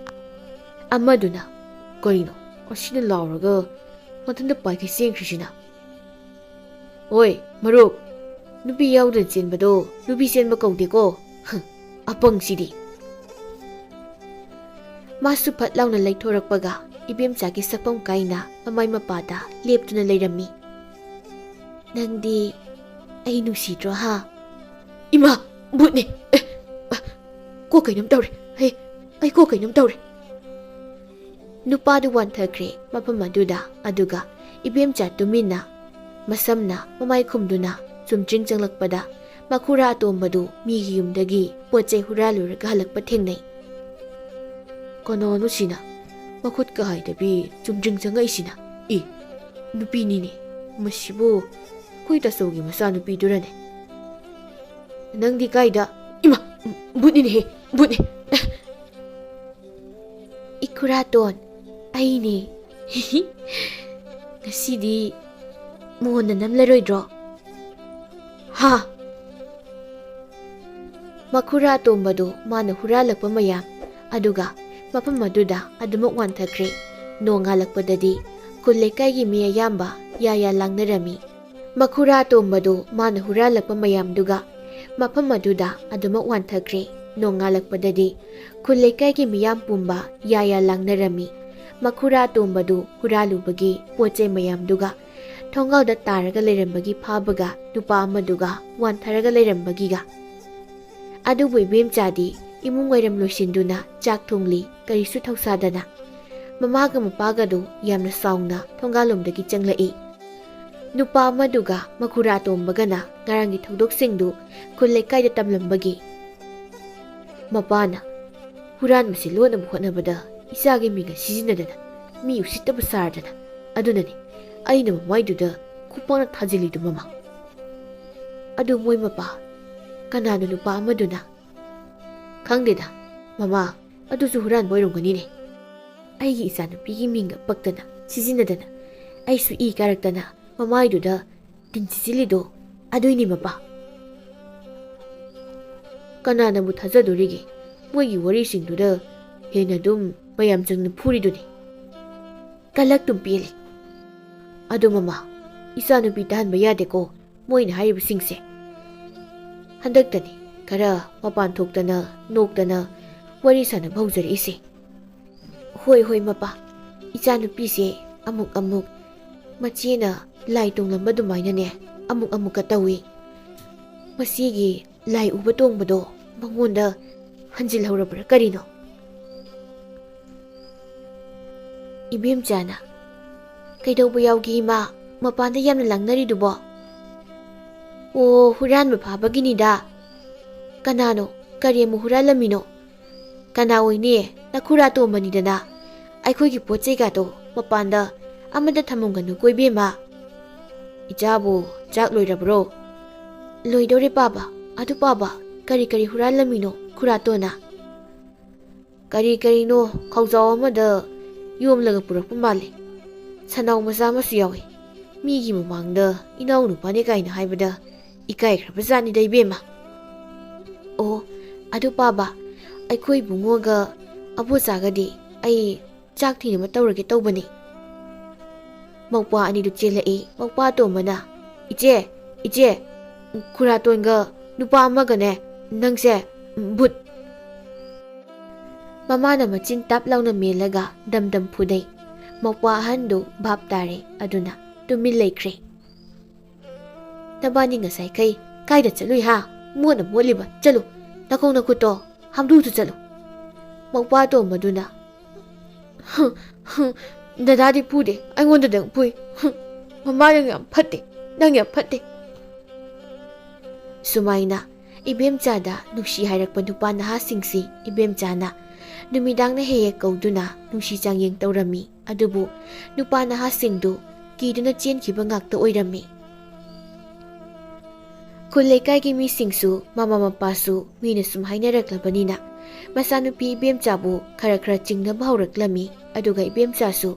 ꯑꯃꯗꯨꯅ, "ꯀꯩꯅꯣ ꯑꯁꯤꯅ ꯂꯥꯎꯔꯒ ꯃꯊꯟꯇ ꯄꯥꯏꯈꯩ ꯆꯦꯟꯈ꯭ꯔꯤꯁꯤꯅ?" "ꯍꯣꯏ, ꯃꯔꯨꯞ, ꯅꯨꯄꯤ ꯌꯥꯎꯗꯅ ꯆꯦꯟꯕꯗꯣ ꯅꯨꯄꯤ ꯆꯦꯟꯕ ꯀꯧꯗꯦꯀꯣ꯫ ꯍ, ꯑꯄꯪꯁꯤꯗꯤ!" ꯃꯥꯁꯨ ꯐꯠ ꯂꯥꯎꯅ ꯂꯩꯊꯣꯔꯛꯄꯒ ꯏꯕꯦꯝꯆꯥꯒꯤ ꯁꯛꯐꯝ ꯀꯥꯏꯅ ꯃꯃꯥꯏ ꯃꯄꯥꯗ ꯂꯦꯞꯇꯨꯅ ꯂꯩꯔꯝꯃꯤ꯫ "ꯅꯪꯗꯤ ꯑꯩ ꯅꯨꯡꯁꯤꯗ꯭ꯔꯣ ꯍꯥ?" "ꯏꯃꯥ! ꯚꯨꯠꯅꯦ! ꯑꯦ, ꯑ, ꯀꯣꯛ ꯀꯩꯅꯣꯝ ꯇꯧꯔꯦ꯫ ꯑꯩ, ꯑꯩ ꯀꯣꯛ ꯀꯩꯅꯣꯝ ꯇꯧꯔꯦ!" ꯅꯨꯄꯥꯗꯨ ꯋꯥꯟꯊꯈ꯭ꯔꯦ ꯃꯐꯝ ꯑꯗꯨꯗ, ꯑꯗꯨꯒ ꯏꯕꯦꯝꯆꯥ ꯇꯨꯃꯤꯟꯅ ꯃꯁꯝꯅ ꯃꯃꯥꯏ ꯈꯨꯝꯗꯨꯅ ꯆꯨꯝꯗ꯭ꯔꯤꯡ ꯆꯪꯂꯛꯄꯗ ꯃꯈꯨꯔꯥ ꯑꯇꯣꯝꯕꯗꯨ ꯃꯤꯒꯤ ꯌꯨꯝꯗꯒꯤ ꯄꯣꯠ ꯆꯩ ꯍꯨꯔꯥꯜꯂꯨꯔꯒ ꯍꯜꯂꯛꯄ ꯊꯦꯡꯅꯩ꯫ "ꯀꯅꯥꯅꯣ ꯁꯤꯅ ꯃꯈꯨꯠ ꯀꯥꯏꯗꯕꯤ ꯆꯨꯝꯗ꯭ꯔꯤꯡ ꯆꯪꯉꯛꯏꯁꯤꯅ? ꯏ, ꯅꯨꯄꯤꯅꯤꯅꯦ꯫ ꯃꯁꯤꯕꯨ ꯑꯩꯈꯣꯏ ꯇꯥꯆꯧꯒꯤ ꯃꯆꯥꯅꯨꯄꯤꯗꯨꯔꯅꯦ?" "ꯅꯪꯗꯤ ꯀꯥꯏꯗ?" "ꯏꯃꯥ! ꯚꯨꯠꯅꯤꯅꯦꯍꯦ, ꯚꯨꯠꯅꯤ!" "ꯏꯈꯨꯔꯥꯇꯣꯟ, ꯑꯩꯅꯦ꯫ ꯉꯁꯤꯗꯤ ꯃꯣꯟꯅ ꯅꯝꯂꯔꯣꯏꯗ꯭ꯔꯣ?" "ꯍꯥ?" ꯃꯈꯨꯔꯥ ꯑꯇꯣꯝꯕꯗꯨ ꯃꯥꯅ ꯍꯨꯔꯥꯜꯂꯛꯄ ꯃꯌꯥꯝ ꯑꯗꯨꯒ ꯃꯐꯝ ꯑꯗꯨꯗ ꯑꯗꯨꯃꯛ ꯋꯥꯟꯊꯈ꯭ꯔꯦ꯫ ꯅꯣꯡꯉꯥꯜꯂꯛꯄꯗꯗꯤ ꯈꯨꯜ ꯂꯩꯀꯥꯏꯒꯤ ꯃꯤ ꯑꯌꯥꯝꯕ ꯌꯥ ꯌꯥ ꯂꯥꯡꯅꯔꯝꯃꯤ꯫ ꯃꯈꯨꯔꯥ ꯑꯇꯣꯝꯕꯗꯨ ꯃꯥꯅ ꯍꯨꯔꯥꯜꯂꯛꯄ ꯃꯌꯥꯝꯗꯨꯒ ꯃꯐꯝ ꯑꯗꯨꯗ ꯑꯗꯨꯃꯛ ꯋꯥꯟꯊꯈ꯭ꯔꯦ꯫ ꯅꯣꯡꯉꯥꯜꯂꯛꯄꯗꯗꯤ ꯈꯨꯜ ꯂꯩꯀꯥꯏꯒꯤ ꯃꯤꯌꯥꯝ ꯄꯨꯝꯕ ꯌꯥ ꯌꯥ ꯂꯥꯡꯅꯔꯝꯃꯤ꯫ ꯃꯈꯨꯔꯥ ꯑꯇꯣꯝꯕꯗꯨ ꯍꯨꯔꯥꯜꯂꯨꯕꯒꯤ ꯄꯣꯠ ꯆꯩ ꯃꯌꯥꯝꯗꯨꯒ ꯊꯣꯡꯒꯥꯜꯗ ꯇꯥꯔꯒ ꯂꯩꯔꯝꯕꯒꯤ ꯐꯥꯕꯒ ꯅꯨꯄꯥ ꯑꯃꯗꯨꯒ ꯋꯥꯟꯊꯔꯒ ꯂꯩꯔꯝꯕꯒꯤꯒ꯫ ꯑꯗꯨꯕꯨ ꯏꯕꯦꯝꯆꯥꯗꯤ ꯏꯃꯨꯡ ꯋꯥꯏꯔꯝ ꯂꯣꯏꯁꯤꯟꯗꯨꯅ ꯆꯥꯛ ꯊꯣꯡꯂꯤ, ꯀꯔꯤꯁꯨ ꯊꯧꯁꯥꯗꯅ꯫ ꯃꯃꯥꯒ ꯃꯄꯥꯒꯗꯨ ꯌꯥꯝꯅ ꯁꯥꯎꯅ ꯊꯣꯡꯒꯥꯜꯂꯣꯝꯗꯒꯤ ꯆꯪꯂꯛꯏ꯫ ꯅꯨꯄꯥ ꯑꯃꯗꯨꯒ ꯃꯈꯨꯔꯥ ꯑꯇꯣꯝꯕꯒꯅ ꯉꯔꯥꯡꯒꯤ ꯊꯧꯗꯣꯛꯁꯤꯡꯗꯨ ꯈꯨꯜ ꯂꯩꯀꯥꯏꯗ ꯇꯝꯂꯝꯕꯒꯤ꯫ ꯃꯄꯥꯅ ꯍꯨꯔꯥꯟꯕꯁꯤ ꯂꯣꯠꯅꯕ ꯍꯣꯠꯅꯕꯗ ꯏꯆꯥꯒꯤ ꯃꯤꯡꯒ ꯁꯤꯖꯤꯟꯅꯗꯅ, ꯃꯤ ꯎꯁꯤꯠꯇꯕ ꯁꯥꯔꯗꯅ꯫ ꯑꯗꯨꯅꯅꯤ ꯑꯩꯅ ꯃꯃꯥꯏꯗꯨꯗ ꯈꯨꯄꯥꯛꯅ ꯊꯥꯖꯤꯜꯂꯤꯗꯨ, ꯃꯃꯥ꯫ ꯑꯗꯨ ꯃꯣꯏ ꯃꯄꯥ, ꯀꯅꯥꯅꯣ ꯅꯨꯄꯥ ꯑꯃꯗꯨꯅ? ꯈꯪꯗꯦꯗ, ꯃꯃꯥ, ꯑꯗꯨꯁꯨ ꯍꯨꯔꯥꯟꯕ ꯑꯣꯏꯔꯝꯒꯅꯤꯅꯦ꯫ ꯑꯩꯒꯤ ꯏꯆꯥꯅꯨꯄꯤꯒꯤ ꯃꯤꯡꯒ ꯄꯛꯇꯅ ꯁꯤꯖꯤꯟꯅꯗꯅ ꯑꯩꯁꯨ ꯏ ꯀꯥꯔꯛꯇꯅ ꯃꯃꯥꯏꯗꯨꯗ ꯇꯤꯟ ꯁꯤꯠꯆꯤꯜꯂꯤꯗꯣ ꯑꯗꯨꯏꯅꯤ, ꯃꯄꯥ꯫ ꯀꯅꯥꯅꯕꯨ ꯊꯥꯖꯗꯣꯔꯤꯒꯦ? ꯃꯣꯏꯒꯤ ꯋꯥꯔꯤꯁꯤꯡꯗꯨꯗ ꯍꯦꯟꯅ ꯑꯗꯨꯝ ꯃꯌꯥꯝ ꯆꯪꯅ ꯐꯨꯔꯤꯗꯨꯅꯤ꯫ ꯀꯂꯛꯇꯨꯝ ꯄꯦꯜꯂꯤ꯫ ꯑꯗꯣ ꯃꯃꯥ, ꯏꯆꯥꯅꯨꯄꯤ ꯇꯥꯍꯟꯕ ꯌꯥꯗꯦꯀꯣ ꯃꯣꯏꯅ ꯍꯥꯏꯔꯤꯕꯁꯤꯡꯁꯦ꯫ ꯍꯟꯗꯛꯇꯅꯤ ꯈꯔ ꯃꯄꯥꯟ ꯊꯣꯛꯇꯅ, ꯅꯣꯛꯇꯅ ꯋꯥꯔꯤ ꯁꯥꯟꯅꯕ ꯍꯧꯖꯔꯛꯏꯁꯦ꯫ ꯍꯣꯏ, ꯍꯣꯏ, ꯃꯄꯥ꯫ ꯏꯆꯥꯅꯨꯄꯤꯁꯦ ꯑꯃꯨꯛ ꯑꯃꯨꯛ ꯃꯆꯦꯅ ꯂꯥꯏ ꯇꯣꯡꯂꯝꯕ ꯑꯗꯨꯃꯥꯏꯅꯅꯦ ꯑꯃꯨꯛ ꯑꯃꯨꯛꯀ ꯇꯧꯏ꯫ ꯃꯆꯦꯒꯤ ꯂꯥꯏ ꯎꯕ ꯇꯣꯡꯕꯗꯣ ꯃꯉꯣꯟꯗ ꯍꯟꯖꯤꯜꯍꯧꯔꯕ꯭ꯔꯥ ꯀꯔꯤꯅꯣ? ꯏꯕꯦꯝꯆꯥꯅ, "ꯀꯩꯗꯧꯕ ꯌꯥꯎꯒꯦ ꯏꯃꯥ? ꯃꯄꯥꯟꯗ ꯌꯥꯝꯅ ꯂꯥꯡꯅꯔꯤꯗꯨꯕꯣ?" "ꯑꯣ, ꯍꯨꯔꯥꯟꯕ ꯐꯥꯕꯒꯤꯅꯤꯗ꯫ ꯀꯅꯥꯅꯣ? ꯀꯔꯤ ꯑꯃꯨꯛ ꯍꯨꯔꯥꯜꯂꯝꯃꯤꯅꯣ? ꯀꯅꯥ ꯑꯣꯏꯅꯤ? ꯅꯈꯨꯔꯥ ꯇꯣꯝꯕꯅꯤꯗꯅ꯫ ꯑꯩꯈꯣꯏꯒꯤ ꯄꯣꯠ ꯆꯩꯒꯥꯗꯣ ꯃꯄꯥꯟꯗ ꯑꯃꯠꯇ ꯊꯝꯃꯝꯒꯅꯨꯀꯣ ꯏꯕꯦꯝꯃ꯫ ꯏꯆꯥꯕꯨ ꯆꯥꯛ ꯂꯣꯏꯔꯕ꯭ꯔꯣ?" "ꯂꯣꯏꯗꯧꯔꯦ ꯄꯥꯕ꯫ ꯑꯗꯨ ꯄꯥꯕ, ꯀꯔꯤ ꯀꯔꯤ ꯍꯨꯔꯥꯜꯂꯝꯃꯤꯅꯣ ꯈꯨꯔꯥꯇꯣꯟꯅ?" "ꯀꯔꯤ ꯀꯔꯤꯅꯣ ꯈꯧꯖꯥꯎ ꯑꯃꯗ ꯌꯣꯝꯂꯒ ꯄꯨꯔꯛꯄ ꯃꯥꯜꯂꯤ꯫ ꯁꯅꯥꯎ ꯃꯆꯥ ꯑꯃꯁꯨ ꯌꯥꯎꯏ꯫ ꯃꯤꯒꯤ ꯃꯃꯥꯡꯗ ꯏꯅꯥꯎ ꯅꯨꯄꯥꯅꯦ ꯀꯥꯏꯅ ꯍꯥꯏꯕꯗ ꯏꯀꯥꯏꯈ꯭ꯔꯕ ꯖꯥꯠꯅꯤꯗ ꯏꯕꯦꯝꯃ꯫" "ꯑꯣ, ꯑꯗꯨ ꯄꯥꯕ, ꯑꯩꯈꯣꯏ ꯏꯕꯨꯡꯉꯣꯒ ꯑꯕꯣꯆꯥꯒꯗꯤ ꯑꯩ ꯆꯥꯛ ꯊꯤꯅꯕ ꯇꯧꯔꯒꯦ ꯇꯧꯕꯅꯤ꯫" ꯃꯧꯄ꯭ꯋꯥ ꯑꯅꯤꯗꯨ ꯆꯦꯜꯂꯛꯏ꯫ ꯃꯧꯄ꯭ꯋꯥ ꯑꯇꯣꯝꯕꯅ, "ꯏꯆꯦ, ꯏꯆꯦ, ꯈꯨꯔꯥꯇꯣꯟꯒ ꯅꯨꯄꯥ ꯑꯃꯒꯅꯦ, ꯅꯪꯁꯦ ꯚꯨꯠ!" ꯃꯃꯥꯅ ꯃꯆꯤꯟ ꯇꯞ ꯂꯥꯎꯅ ꯃꯦꯜꯂꯒ ꯗꯝ ꯗꯝ ꯐꯨꯗꯩ꯫ ꯃꯧꯄ꯭ꯋꯥ ꯑꯍꯟꯗꯨ ꯚꯥꯞ ꯇꯥꯔꯦ, ꯑꯗꯨꯅ ꯇꯨꯃꯤꯟ ꯂꯩꯈ꯭ꯔꯦ꯫ "ꯅꯕꯥꯅꯤ ꯉꯁꯥꯏꯈꯩ ꯀꯥꯏꯗ ꯆꯠꯂꯨꯏ ꯍꯥ? ꯃꯣꯠꯅ ꯃꯣꯠꯂꯤꯕ, ꯆꯠꯂꯨ꯫ ꯅꯈꯣꯡ ꯅꯈꯨꯠꯇꯣ ꯍꯥꯝꯗꯣꯛꯇꯨ ꯆꯠꯂꯨ꯫" ꯃꯧꯄ꯭ꯋꯥ ꯑꯇꯣꯝꯕꯗꯨꯅ, "ꯗꯗꯥꯗꯤ ꯐꯨꯗꯦ, ꯑꯩꯉꯣꯟꯗꯗꯪ ꯐꯨꯏ꯫ ꯃꯃꯥ ꯅꯪ ꯌꯥꯝ ꯐꯠꯇꯦ, ꯅꯪ ꯌꯥꯝ ꯐꯠꯇꯦ꯫" ꯁꯨꯃꯥꯏꯅ ꯏꯕꯦꯝꯆꯥꯗ ꯅꯨꯡꯁꯤ ꯍꯥꯏꯔꯛꯄ ꯅꯨꯄꯥ ꯅꯍꯥꯁꯤꯡꯁꯤ ꯏꯕꯦꯝꯆꯥꯅ ꯅꯨꯃꯤꯗꯥꯡꯅ ꯍꯦꯛ ꯍꯦꯛ ꯀꯧꯗꯨꯅ ꯅꯨꯡꯁꯤ ꯆꯥꯡꯌꯦꯡ ꯇꯧꯔꯝꯃꯤ꯫ ꯑꯗꯨꯕꯨ ꯅꯨꯄꯥ ꯅꯍꯥꯁꯤꯡꯗꯨ ꯀꯤꯗꯨꯅ ꯆꯦꯟꯈꯤꯕ ꯉꯥꯛꯇ ꯑꯣꯏꯔꯝꯃꯤ꯫ ꯈꯨꯜ ꯂꯩꯀꯥꯏꯒꯤ ꯃꯤꯁꯤꯡꯁꯨ, ꯃꯃꯥ ꯃꯄꯥꯁꯨ ꯃꯤꯅ ꯁꯨꯝ ꯍꯥꯏꯅꯔꯛꯂꯕꯅꯤꯅ, ꯃꯆꯥꯅꯨꯄꯤ ꯏꯕꯦꯝꯆꯥꯕꯨ ꯈꯔ ꯈꯔ ꯆꯤꯡꯅꯕ ꯍꯧꯔꯛꯂꯝꯃꯤ꯫ ꯑꯗꯨꯒ ꯏꯕꯦꯝꯆꯥꯁꯨ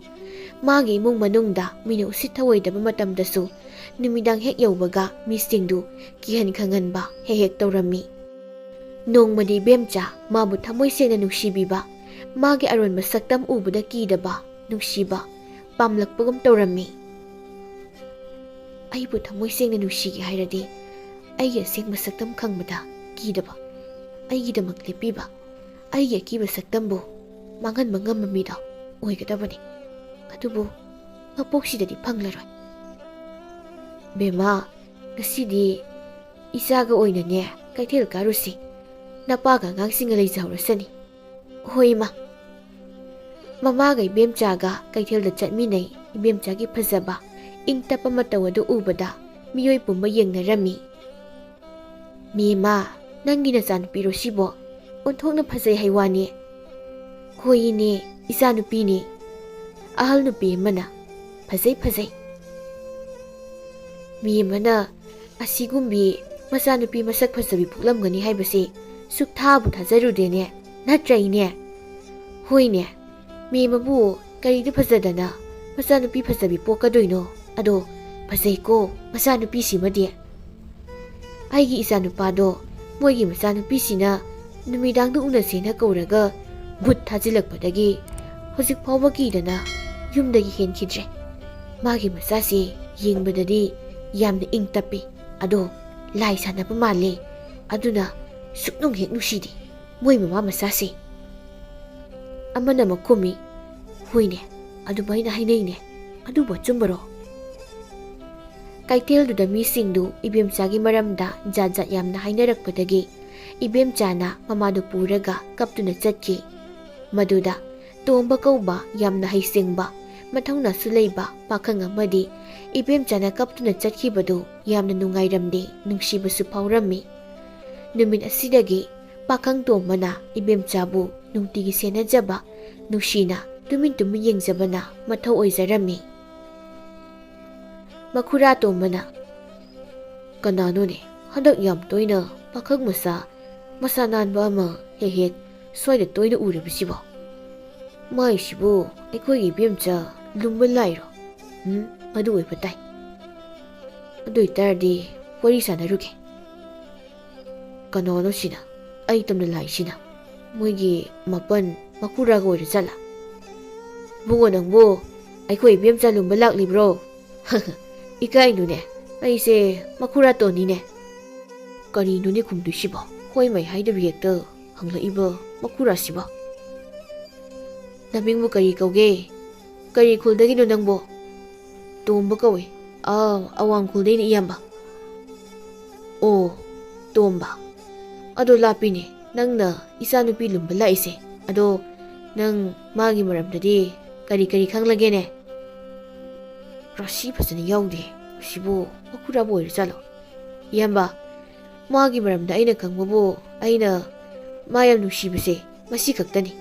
ꯃꯥꯒꯤ ꯏꯃꯨꯡ ꯃꯅꯨꯡꯗ ꯃꯤꯅ ꯎꯁꯤꯠ ꯊꯑꯣꯏꯗꯕ ꯃꯇꯝꯗꯁꯨ ꯅꯨꯃꯤꯗꯥꯡ ꯍꯦꯛ ꯌꯧꯕꯒ ꯃꯤꯁꯤꯡꯗꯨ ꯀꯤꯍꯟ ꯈꯪꯍꯟꯕ ꯍꯦꯛ ꯍꯦꯛ ꯇꯧꯔꯝꯃꯤ꯫ ꯅꯣꯡꯃꯗꯤ ꯏꯕꯦꯝꯆꯥ ꯃꯥꯕꯨ ꯊꯃꯣꯏ ꯁꯦꯡꯅ ꯅꯨꯡꯁꯤꯕꯤꯕ, ꯃꯥꯒꯤ ꯑꯔꯣꯟꯕ ꯁꯛꯇꯝ ꯎꯕꯗ ꯀꯤꯗꯕ, ꯅꯨꯡꯁꯤꯕ ꯄꯥꯝꯂꯛꯄꯒꯨꯝ ꯇꯧꯔꯝꯃꯤ꯫ "ꯑꯩꯕꯨ ꯊꯃꯣꯏ ꯁꯦꯡꯅ ꯅꯨꯡꯁꯤꯒꯦ ꯍꯥꯏꯔꯗꯤ, ꯑꯩꯒꯤ ꯑꯁꯦꯡꯕ ꯁꯛꯇꯝ ꯈꯪꯕꯗ ꯀꯤꯗꯕ, ꯑꯩꯒꯤꯗꯃꯛ ꯂꯦꯞꯄꯤꯕ, ꯑꯩꯒꯤ ꯑꯀꯤꯕ ꯁꯛꯇꯝꯕꯨ ꯃꯥꯡꯍꯟꯕ ꯉꯝꯕ ꯃꯤꯗꯣ ꯑꯣꯏꯒꯗꯕꯅꯤ꯫ ꯑꯗꯨꯕꯨ ꯃꯄꯣꯛꯁꯤꯗꯗꯤ ꯐꯪꯂꯔꯣꯏ꯫ ꯕꯦꯝꯃ, ꯉꯁꯤꯗꯤ ꯏꯆꯥꯒ ꯑꯣꯏꯅꯅꯦ ꯀꯩꯊꯦꯜ ꯀꯥꯔꯨꯁꯤ꯫ ꯅꯄꯥꯒ ꯑꯉꯥꯡꯁꯤꯡꯒ ꯂꯩꯖꯍꯧꯔꯁꯅꯤ꯫" "ꯍꯣꯏ, ꯏꯃꯥ꯫" ꯃꯃꯥꯒ ꯏꯕꯦꯝꯆꯥꯒ ꯀꯩꯊꯦꯜꯗ ꯆꯠꯃꯤꯟꯅꯩ꯫ ꯏꯕꯦꯝꯆꯥꯒꯤ ꯐꯖꯕ, ꯏꯪ ꯇꯞꯄ ꯃꯇꯧ ꯑꯗꯨ ꯎꯕꯗ ꯃꯤꯑꯣꯏ ꯄꯨꯝꯕ ꯌꯦꯡꯅꯔꯝꯃꯤ꯫ "ꯃꯦꯝꯃ, ꯅꯪꯒꯤ ꯅꯆꯥꯅꯨꯄꯤꯔꯣ ꯁꯤꯕꯣ? ꯑꯣꯟꯊꯣꯛꯅ ꯐꯖꯩ ꯍꯥꯏ ꯋꯥꯅꯤ꯫" "ꯍꯣꯏ ꯏꯅꯦ, ꯏꯆꯥꯅꯨꯄꯤꯅꯤ꯫" ꯑꯍꯜ ꯅꯨꯄꯤ ꯑꯃꯅ, "ꯐꯖꯩ, ꯐꯖꯩ꯫ ꯃꯦꯝꯃꯅ ꯑꯁꯤꯒꯨꯝꯕꯤ ꯃꯆꯥꯅꯨꯄꯤ ꯃꯁꯛ ꯐꯖꯕꯤ ꯄꯣꯛꯂꯝꯒꯅꯤ ꯍꯥꯏꯕꯁꯤ ꯁꯨꯛꯊꯥꯕꯨ ꯊꯥꯖꯔꯨꯗꯦꯅꯦ, ꯅꯠꯇ꯭ꯔꯥ ꯏꯅꯦ?" "ꯍꯣꯏꯅꯦ, ꯃꯦꯝꯃꯕꯨ ꯀꯔꯤꯗ ꯐꯖꯗꯅ ꯃꯆꯥꯅꯨꯄꯤ ꯐꯖꯕꯤ ꯄꯣꯛꯀꯗꯣꯏꯅꯣ? ꯑꯗꯣ ꯐꯖꯩꯀꯣ ꯃꯆꯥꯅꯨꯄꯤꯁꯤꯃꯗꯤ꯫ ꯑꯩꯒꯤ ꯏꯆꯥꯅꯨꯄꯥꯗꯣ ꯃꯣꯏꯒꯤ ꯃꯆꯥꯅꯨꯄꯤꯁꯤꯅ ꯅꯨꯃꯤꯗꯥꯡꯗ ꯎꯅꯁꯦꯅ ꯀꯧꯔꯒ ꯚꯨꯠ ꯊꯥꯖꯤꯜꯂꯛꯄꯗꯒꯤ ꯍꯧꯖꯤꯛ ꯐꯥꯎꯕ ꯀꯤꯗꯅ ꯌꯨꯝꯗꯒꯤ ꯍꯦꯟꯈꯤꯗ꯭ꯔꯦ꯫ ꯃꯥꯒꯤ ꯃꯆꯥꯁꯦ ꯌꯦꯡꯕꯗꯗꯤ ꯌꯥꯝꯅ ꯏꯪ ꯇꯞꯄꯤ, ꯑꯗꯣ ꯂꯥꯏ ꯁꯥꯟꯅꯕ ꯃꯥꯜꯂꯦ, ꯑꯗꯨꯅ ꯁꯨꯛꯅꯨꯡ ꯍꯦꯛ ꯅꯨꯡꯁꯤꯗꯦ ꯃꯣꯏ ꯃꯃꯥ ꯃꯆꯥꯁꯦ꯫ ꯑꯃꯅ ꯑꯃꯨꯛ ꯈꯨꯝꯃꯤ, "ꯍꯣꯏꯅꯦ, ꯑꯗꯨꯃꯥꯏꯅ ꯍꯥꯏꯅꯩꯅꯦ, ꯑꯗꯨꯕꯨ ꯑꯆꯨꯝꯕꯔꯣ?" ꯀꯩꯊꯦꯜꯗꯨꯗ ꯃꯤꯁꯤꯡꯗꯨ ꯏꯕꯦꯝꯆꯥꯒꯤ ꯃꯔꯝꯗ ꯖꯥꯠ ꯖꯥꯠ ꯌꯥꯝꯅ ꯍꯥꯏꯅꯔꯛꯄꯗꯒꯤ ꯏꯕꯦꯝꯆꯥꯅ ꯃꯃꯥꯗꯨ ꯄꯨꯔꯒ ꯀꯞꯇꯨꯅ ꯆꯠꯈꯤ꯫ ꯃꯗꯨꯗ ꯇꯣꯝꯕ ꯀꯧꯕ ꯌꯥꯝꯅ ꯍꯩꯁꯤꯡꯕ, ꯃꯊꯧꯅꯥꯁꯨ ꯂꯩꯕ ꯄꯥꯈꯪ ꯑꯃꯗꯤ ꯏꯕꯦꯝꯆꯥꯅ ꯀꯞꯇꯨꯅ ꯆꯠꯈꯤꯕꯗꯨ ꯌꯥꯝꯅ ꯅꯨꯡꯉꯥꯏꯔꯝꯗꯦ, ꯅꯨꯡꯁꯤꯕꯁꯨ ꯐꯥꯎꯔꯝꯃꯤ꯫ ꯅꯨꯃꯤꯠ ꯑꯁꯤꯗꯒꯤ ꯄꯥꯈꯪ ꯇꯣꯝꯕꯅ ꯏꯕꯦꯝꯆꯥꯕꯨ ꯅꯨꯡꯇꯤꯒꯤ ꯁꯦꯟꯅꯖꯕ, ꯅꯨꯡꯁꯤꯅ ꯇꯨꯃꯤꯟ ꯇꯨꯃꯤꯟ ꯌꯦꯡꯖꯕꯅ ꯃꯊꯧ ꯑꯣꯏꯖꯔꯝꯃꯤ꯫ ꯃꯈꯨꯔꯥ ꯇꯣꯝꯕꯅ, "ꯀꯅꯥꯅꯣꯅꯦ, ꯍꯟꯗꯛ ꯌꯥꯝ ꯇꯣꯏꯅ ꯄꯥꯈꯪ ꯃꯆꯥ ꯃꯁꯥ ꯅꯥꯟꯕ ꯑꯃ ꯍꯦꯛ ꯍꯦꯛ ꯁ꯭ꯋꯥꯏꯗ ꯇꯣꯏꯅ ꯎꯔꯤꯕꯁꯤꯕꯣ? ꯃꯥꯏꯁꯤꯕꯨ ꯑꯩꯈꯣꯏꯒꯤ ꯏꯕꯦꯝꯆꯥ ꯂꯨꯝꯕ ꯂꯥꯛꯏꯔꯣ? ꯎꯝ, ꯃꯗꯨ ꯑꯣꯏꯕ ꯇꯥꯏ꯫ ꯑꯗꯨ ꯑꯣꯏꯇꯥꯔꯗꯤ ꯋꯥꯔꯤ ꯁꯥꯟꯅꯔꯨꯒꯦ꯫ ꯀꯅꯥꯅꯣ ꯁꯤꯅ? ꯑꯩ ꯇꯝꯅ ꯂꯥꯛꯏꯁꯤꯅ? ꯃꯣꯏꯒꯤ ꯃꯥꯄꯟ ꯃꯈꯨꯔꯥꯒ ꯑꯣꯏꯔ ꯖꯥꯠꯂꯥ? ꯏꯕꯨꯡꯉꯣ, ꯅꯪꯕꯨ ꯑꯩꯈꯣꯏ ꯏꯕꯦꯝꯆꯥ ꯂꯨꯝꯕ ꯂꯥꯛꯂꯤꯕ꯭ꯔꯣ?" "ꯏꯀꯥꯏꯅꯨꯅꯦ, ꯑꯩꯁꯦ ꯃꯈꯨꯔꯥ ꯇꯣꯟꯅꯤꯅꯦ꯫" ꯀꯔꯤꯅꯣꯅꯦ ꯈꯨꯝꯗꯣꯏꯁꯤꯕꯣ? ꯍꯣꯏ ꯃꯥꯏ ꯍꯥꯏꯗꯕꯤ ꯍꯦꯛꯇ ꯍꯪꯂꯛꯏꯕ ꯃꯈꯨꯔꯥꯁꯤꯕꯣ꯫ "ꯅꯃꯤꯡꯕꯨ ꯀꯔꯤ ꯀꯧꯒꯦ? ꯀꯔꯤ ꯈꯨꯜꯗꯒꯤꯅꯣ ꯅꯪꯕꯣ?" "ꯇꯣꯝꯕ ꯀꯧꯏ꯫ ꯑꯥ, ꯑꯋꯥꯡ ꯈꯨꯜꯗꯩꯅ ꯏꯌꯥꯝꯕ꯫" "ꯑꯣ, ꯇꯣꯝꯕ꯫ ꯑꯗꯣ ꯂꯥꯞꯄꯤꯅꯦ ꯅꯪꯅ ꯏꯆꯥꯅꯨꯄꯤ ꯂꯨꯝꯕ ꯂꯥꯛꯏꯁꯦ꯫ ꯑꯗꯣ ꯅꯪ ꯃꯥꯒꯤ ꯃꯔꯝꯗꯗꯤ ꯀꯔꯤ ꯀꯔꯤ ꯈꯪꯂꯒꯦꯅꯦ?" ꯔꯥꯁꯤ ꯐꯖꯅ ꯌꯥꯎꯗꯦ꯫ ꯑꯁꯤꯕꯨ ꯃꯈꯨꯔꯥꯕꯨ ꯑꯣꯏꯔꯖꯥꯠꯂꯣ? "ꯏꯌꯥꯝꯕ, ꯃꯥꯒꯤ ꯃꯔꯝꯗ ꯑꯩꯅ ꯈꯪꯕꯕꯨ, ꯑꯩꯅ ꯃꯥ ꯌꯥꯝ ꯅꯨꯡꯁꯤꯕꯁꯦ ꯃꯁꯤ ꯈꯛꯇꯅꯤ꯫"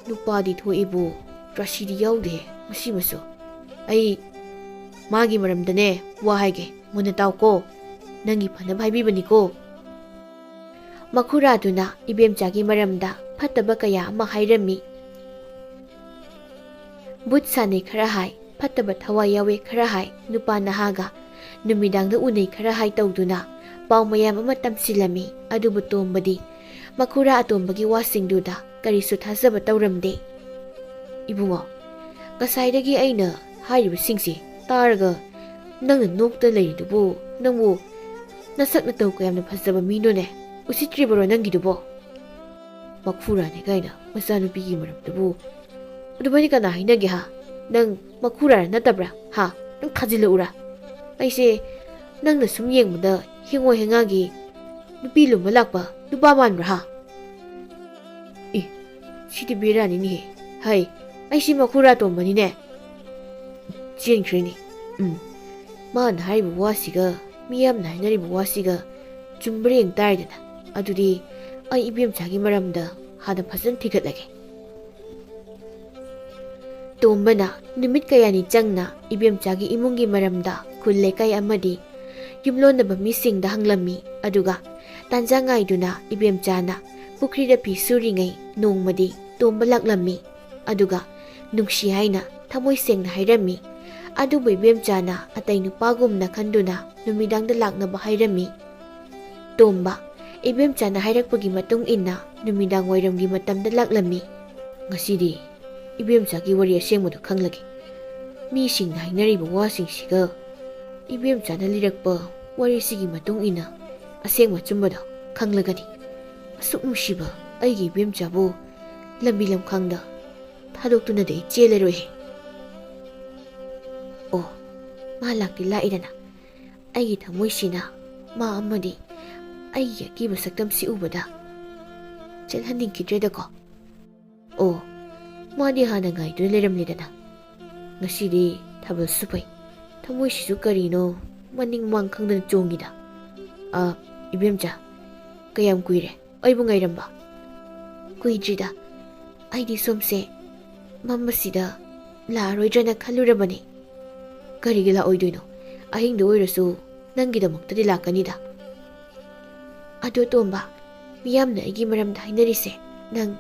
ꯅꯨꯄꯥꯗꯤ ꯊꯣꯛꯏꯕꯨ ꯔꯥꯁꯤꯗꯤ ꯌꯥꯎꯗꯦ ꯃꯁꯤꯃꯁꯨ꯫ "ꯑꯩ ꯃꯥꯒꯤ ꯃꯔꯝꯗꯅꯦ ꯋꯥ ꯍꯥꯏꯒꯦ, ꯃꯨꯟꯅ ꯇꯥꯎꯀꯣ꯫ ꯅꯪꯒꯤ ꯐꯅꯕ ꯍꯥꯏꯕꯤꯕꯅꯤꯀꯣ꯫" ꯃꯈꯨꯔꯥꯗꯨꯅ ꯏꯕꯦꯝꯆꯥꯒꯤ ꯃꯔꯝꯗ ꯐꯠꯇꯕ ꯀꯌꯥ ꯑꯃ ꯍꯥꯏꯔꯝꯃꯤ꯫ ꯕꯨꯠ ꯁꯥꯟꯅꯩ ꯈꯔ ꯍꯥꯏ, ꯐꯠꯇꯕ ꯊꯋꯥꯏ ꯌꯥꯎꯋꯦ ꯈꯔ ꯍꯥꯏ ꯅꯨꯄꯥ ꯅꯍꯥꯒ꯫ ꯅꯨꯃꯤꯗꯥꯡꯗ ꯎꯅꯩ ꯈꯔ ꯍꯥꯏ ꯇꯧꯗꯨꯅ ꯄꯥꯎ ꯃꯌꯥꯝ ꯑꯃ ꯇꯝꯁꯤꯜꯂꯝꯃꯤ꯫ ꯑꯗꯨꯕꯨ ꯇꯣꯝꯕꯗꯤ ꯃꯈꯨꯔꯥ ꯑꯇꯣꯝꯕꯒꯤ ꯋꯥꯁꯤꯡꯗꯨꯗ ꯀꯔꯤꯁꯨ ꯊꯥꯖꯕ ꯇꯧꯔꯝꯗꯦ꯫ "ꯏꯕꯨꯡꯉꯣ, ꯉꯁꯥꯏꯗꯒꯤ ꯑꯩꯅ ꯍꯥꯏꯔꯤꯕꯁꯤꯡꯁꯦ ꯇꯥꯔꯒ ꯅꯪꯅ ꯅꯣꯛꯇ ꯂꯩꯔꯤꯗꯨꯕꯨ, ꯅꯪꯕꯨ ꯅꯁꯛ ꯅꯇꯧ ꯀꯌꯥꯝꯅ ꯐꯖꯕ ꯃꯤꯅꯣꯅꯦ? ꯎꯁꯤꯠꯇ꯭ꯔꯤꯕꯔꯣ ꯅꯪꯒꯤꯗꯨꯕꯣ? ꯃꯈꯨꯔꯥꯅꯦ ꯀꯥꯏꯅ ꯃꯆꯥꯅꯨꯄꯤꯒꯤ ꯃꯔꯝꯗꯨꯕꯨ ꯑꯗꯨꯃꯥꯏꯅ ꯀꯅꯥ ꯍꯥꯏꯅꯒꯦ ꯍꯥ? ꯅꯪ ꯃꯈꯨꯔꯥꯔ ꯅꯠꯇꯕ꯭ꯔꯥ ꯍꯥ? ꯅꯪ ꯊꯥꯖꯤꯜꯂꯛꯎꯔꯥ? ꯑꯩꯁꯦ ꯅꯪꯅ ꯁꯨꯝ ꯌꯦꯡꯕꯗ ꯍꯦꯡꯉꯣ ꯍꯦꯡꯉꯥꯒꯤ ꯅꯨꯄꯤ ꯂꯨꯝꯕ ꯂꯥꯛꯄ ꯅꯨꯄꯥ ꯃꯥꯟꯕ꯭ꯔꯥ ꯍꯥ?" "ꯑꯦ, ꯁꯤꯗꯤ ꯕꯦꯔꯥꯅꯤꯅꯦꯍꯦ꯫ ꯍꯩ, ꯑꯩꯁꯤ ꯃꯈꯨꯔꯥ ꯇꯣꯝꯕꯅꯤꯅꯦ꯫" ꯆꯦꯟꯈ꯭ꯔꯦꯅꯦ꯫ ꯎꯝ, ꯃꯥꯅ ꯍꯥꯏꯔꯤꯕ ꯋꯥꯁꯤꯒ ꯃꯤꯌꯥꯝꯅ ꯍꯥꯏꯅꯔꯤꯕ ꯋꯥꯁꯤꯒ ꯆꯨꯝꯕ꯭ꯔꯥ ꯌꯦꯡ ꯇꯥꯔꯦꯗꯅ꯫ ꯑꯗꯨꯗꯤ ꯑꯩ ꯏꯕꯦꯝꯆꯥꯒꯤ ꯃꯔꯝꯗ ꯍꯥꯟꯅ ꯐꯖꯅ ꯊꯤꯒꯠꯂꯒꯦ꯫ ꯇꯣꯝꯕꯅ ꯅꯨꯃꯤꯠ ꯀꯌꯥꯅꯤ ꯆꯪꯅ ꯏꯕꯦꯝꯆꯥꯒꯤ ꯏꯃꯨꯡꯒꯤ ꯃꯔꯝꯗ ꯈꯨꯜ ꯂꯩꯀꯥꯏ ꯑꯃꯗꯤ ꯌꯨꯝꯂꯣꯟꯅꯕ ꯃꯤꯁꯤꯡꯗ ꯍꯪꯂꯝꯃꯤ꯫ ꯑꯗꯨꯒ ꯇꯥꯟꯖꯥ ꯉꯥꯏꯗꯨꯅ ꯏꯕꯦꯝꯆꯥꯅ ꯄꯨꯈ꯭ꯔꯤꯗ ꯐꯤ ꯁꯨꯔꯤꯉꯩ ꯅꯣꯡꯃꯗꯤ ꯇꯣꯝꯕ ꯂꯥꯛꯂꯝꯃꯤ꯫ ꯑꯗꯨꯒ ꯅꯨꯡꯁꯤ ꯍꯥꯏꯅ ꯊꯃꯣꯏ ꯁꯦꯡꯅ ꯍꯥꯏꯔꯝꯃꯤ꯫ ꯑꯗꯨꯕꯨ ꯏꯕꯦꯝꯆꯥꯅ ꯑꯇꯩ ꯅꯨꯄꯥꯒꯨꯝꯅ ꯈꯟꯗꯨꯅ ꯅꯨꯃꯤꯗꯥꯡꯗ ꯂꯥꯛꯅꯕ ꯍꯥꯏꯔꯝꯃꯤ꯫ ꯇꯣꯝꯕ ꯏꯕꯦꯝꯆꯥꯅ ꯍꯥꯏꯔꯛꯄꯒꯤ ꯃꯇꯨꯡ ꯏꯟꯅ ꯅꯨꯃꯤꯗꯥꯡ ꯋꯥꯏꯔꯝꯒꯤ ꯃꯇꯝꯗ ꯂꯥꯛꯂꯝꯃꯤ꯫ "ꯉꯁꯤꯗꯤ ꯏꯕꯦꯝꯆꯥꯒꯤ ꯋꯥꯔꯤ ꯑꯁꯦꯡꯕꯗꯨ ꯈꯪꯂꯒꯦ꯫ ꯃꯤꯁꯤꯡꯅ ꯍꯥꯏꯅꯔꯤꯕ ꯋꯥꯁꯤꯡꯁꯤꯒ ꯏꯕꯦꯝꯆꯥꯅ ꯂꯤꯔꯛꯄ ꯋꯥꯔꯤꯁꯤꯒꯤ ꯃꯇꯨꯡ ꯏꯟꯅ ꯑꯁꯦꯡꯕ ꯑꯆꯨꯝꯕꯗꯣ ꯈꯪꯂꯒꯅꯤ꯫ ꯑꯁꯨꯛ ꯅꯨꯡꯁꯤꯕ ꯑꯩꯒꯤ ꯏꯕꯦꯝꯆꯥꯕꯨ ꯂꯝꯕꯤ ꯂꯝꯈꯥꯡꯗ ꯊꯥꯗꯣꯛꯇꯨꯅꯗꯤ ꯑꯩ ꯆꯦꯜꯂꯔꯣꯏꯍꯦ꯫ ꯑꯣ, ꯃꯥ ꯂꯥꯛꯇꯤ ꯂꯥꯛꯏꯗꯅ꯫ ꯑꯩꯒꯤ ꯊꯃꯣꯏꯁꯤꯅ ꯃꯥ ꯑꯃꯗꯤ ꯑꯩꯒꯤ ꯑꯀꯤꯕ ꯁꯛꯇꯝꯁꯤ ꯎꯕꯗ ꯆꯦꯜꯍꯟꯅꯤꯡꯈꯤꯗ꯭ꯔꯦꯗꯀꯣ꯫ ꯑꯣ, ꯃꯥꯗꯤ ꯍꯥꯟꯅ ꯉꯥꯏꯗꯨꯅ ꯂꯩꯔꯝꯂꯦꯗꯅ꯫ ꯉꯁꯤꯗꯤ ꯊꯥꯕꯜꯁꯨ ꯐꯩ꯫ ꯊꯃꯣꯏꯁꯤꯁꯨ ꯀꯔꯤꯅꯣ ꯃꯅꯤꯡ ꯃꯥꯡ ꯈꯪꯗꯅ ꯆꯣꯡꯉꯤꯗ꯫ ꯑ, ꯏꯕꯦꯝꯆꯥ, ꯀꯌꯥꯝ ꯀꯨꯏꯔꯦ ꯑꯩꯕꯨ ꯉꯥꯏꯔꯝꯕ?" "ꯀꯨꯏꯗ꯭ꯔꯤꯗ꯫ ꯑꯩꯗꯤ ꯁꯣꯝꯁꯦ ꯃꯝꯕꯁꯤꯗ ꯂꯥꯛꯑꯔꯣꯏꯗ꯭ꯔꯅ ꯈꯜꯂꯨꯔꯕꯅꯤ꯫" "ꯀꯔꯤꯒꯤ ꯂꯥꯛꯑꯣꯏꯗꯣꯏꯅꯣ? ꯑꯍꯤꯡꯗ ꯑꯣꯏꯔꯁꯨ ꯅꯪꯒꯤꯗꯃꯛꯇꯗꯤ ꯂꯥꯛꯀꯅꯤꯗ꯫" "ꯑꯗꯣ ꯇꯣꯝꯕ, ꯃꯤꯌꯥꯝꯅ ꯑꯩꯒꯤ ꯃꯔꯝꯗ ꯍꯥꯏꯅꯔꯤꯁꯦ ꯅꯪ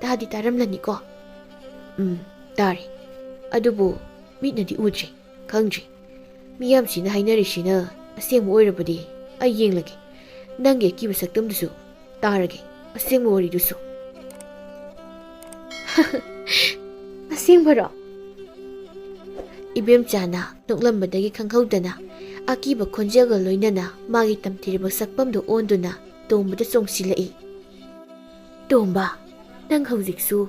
ꯇꯥꯗꯤ ꯇꯥꯔꯝꯂꯅꯤꯀꯣ?" "ꯎꯝ, ꯇꯥꯔꯦ꯫ ꯑꯗꯨꯕꯨ ꯃꯤꯠꯅꯗꯤ ꯎꯗ꯭ꯔꯤ, ꯈꯪꯗ꯭ꯔꯤ꯫ ꯃꯤꯌꯥꯝꯁꯤꯅ ꯍꯥꯏꯅꯔꯤꯁꯤꯅ ꯑꯁꯦꯡꯕ ꯑꯣꯏꯔꯕꯗꯤ ꯑꯩ ꯌꯦꯡꯂꯒꯦ꯫ ꯅꯪꯒꯤ ꯑꯀꯤꯕ ꯁꯛꯇꯝꯗꯨꯁꯨ ꯇꯥꯔꯒꯦ, ꯑꯁꯦꯡꯕ ꯋꯥꯔꯤꯗꯨꯁꯨ꯫ ꯑꯁꯦꯡꯕꯔꯣ? ꯏꯕꯦꯝꯆꯥꯅ ꯅꯣꯛꯂꯝꯕꯗꯒꯤ ꯈꯪꯍꯧꯗꯅ ꯑꯀꯤꯕ ꯈꯣꯟꯖꯦꯜꯒ ꯂꯣꯏꯅꯅ ꯃꯥꯒꯤ ꯇꯝꯊꯤꯔꯕ ꯁꯛꯐꯝꯗꯨ ꯑꯣꯟꯗꯨꯅ ꯇꯣꯝꯕꯗ ꯆꯣꯡꯁꯤꯜꯂꯛꯏ꯫ "ꯇꯣꯝꯕ, ꯅꯪ ꯍꯧꯖꯤꯛꯁꯨ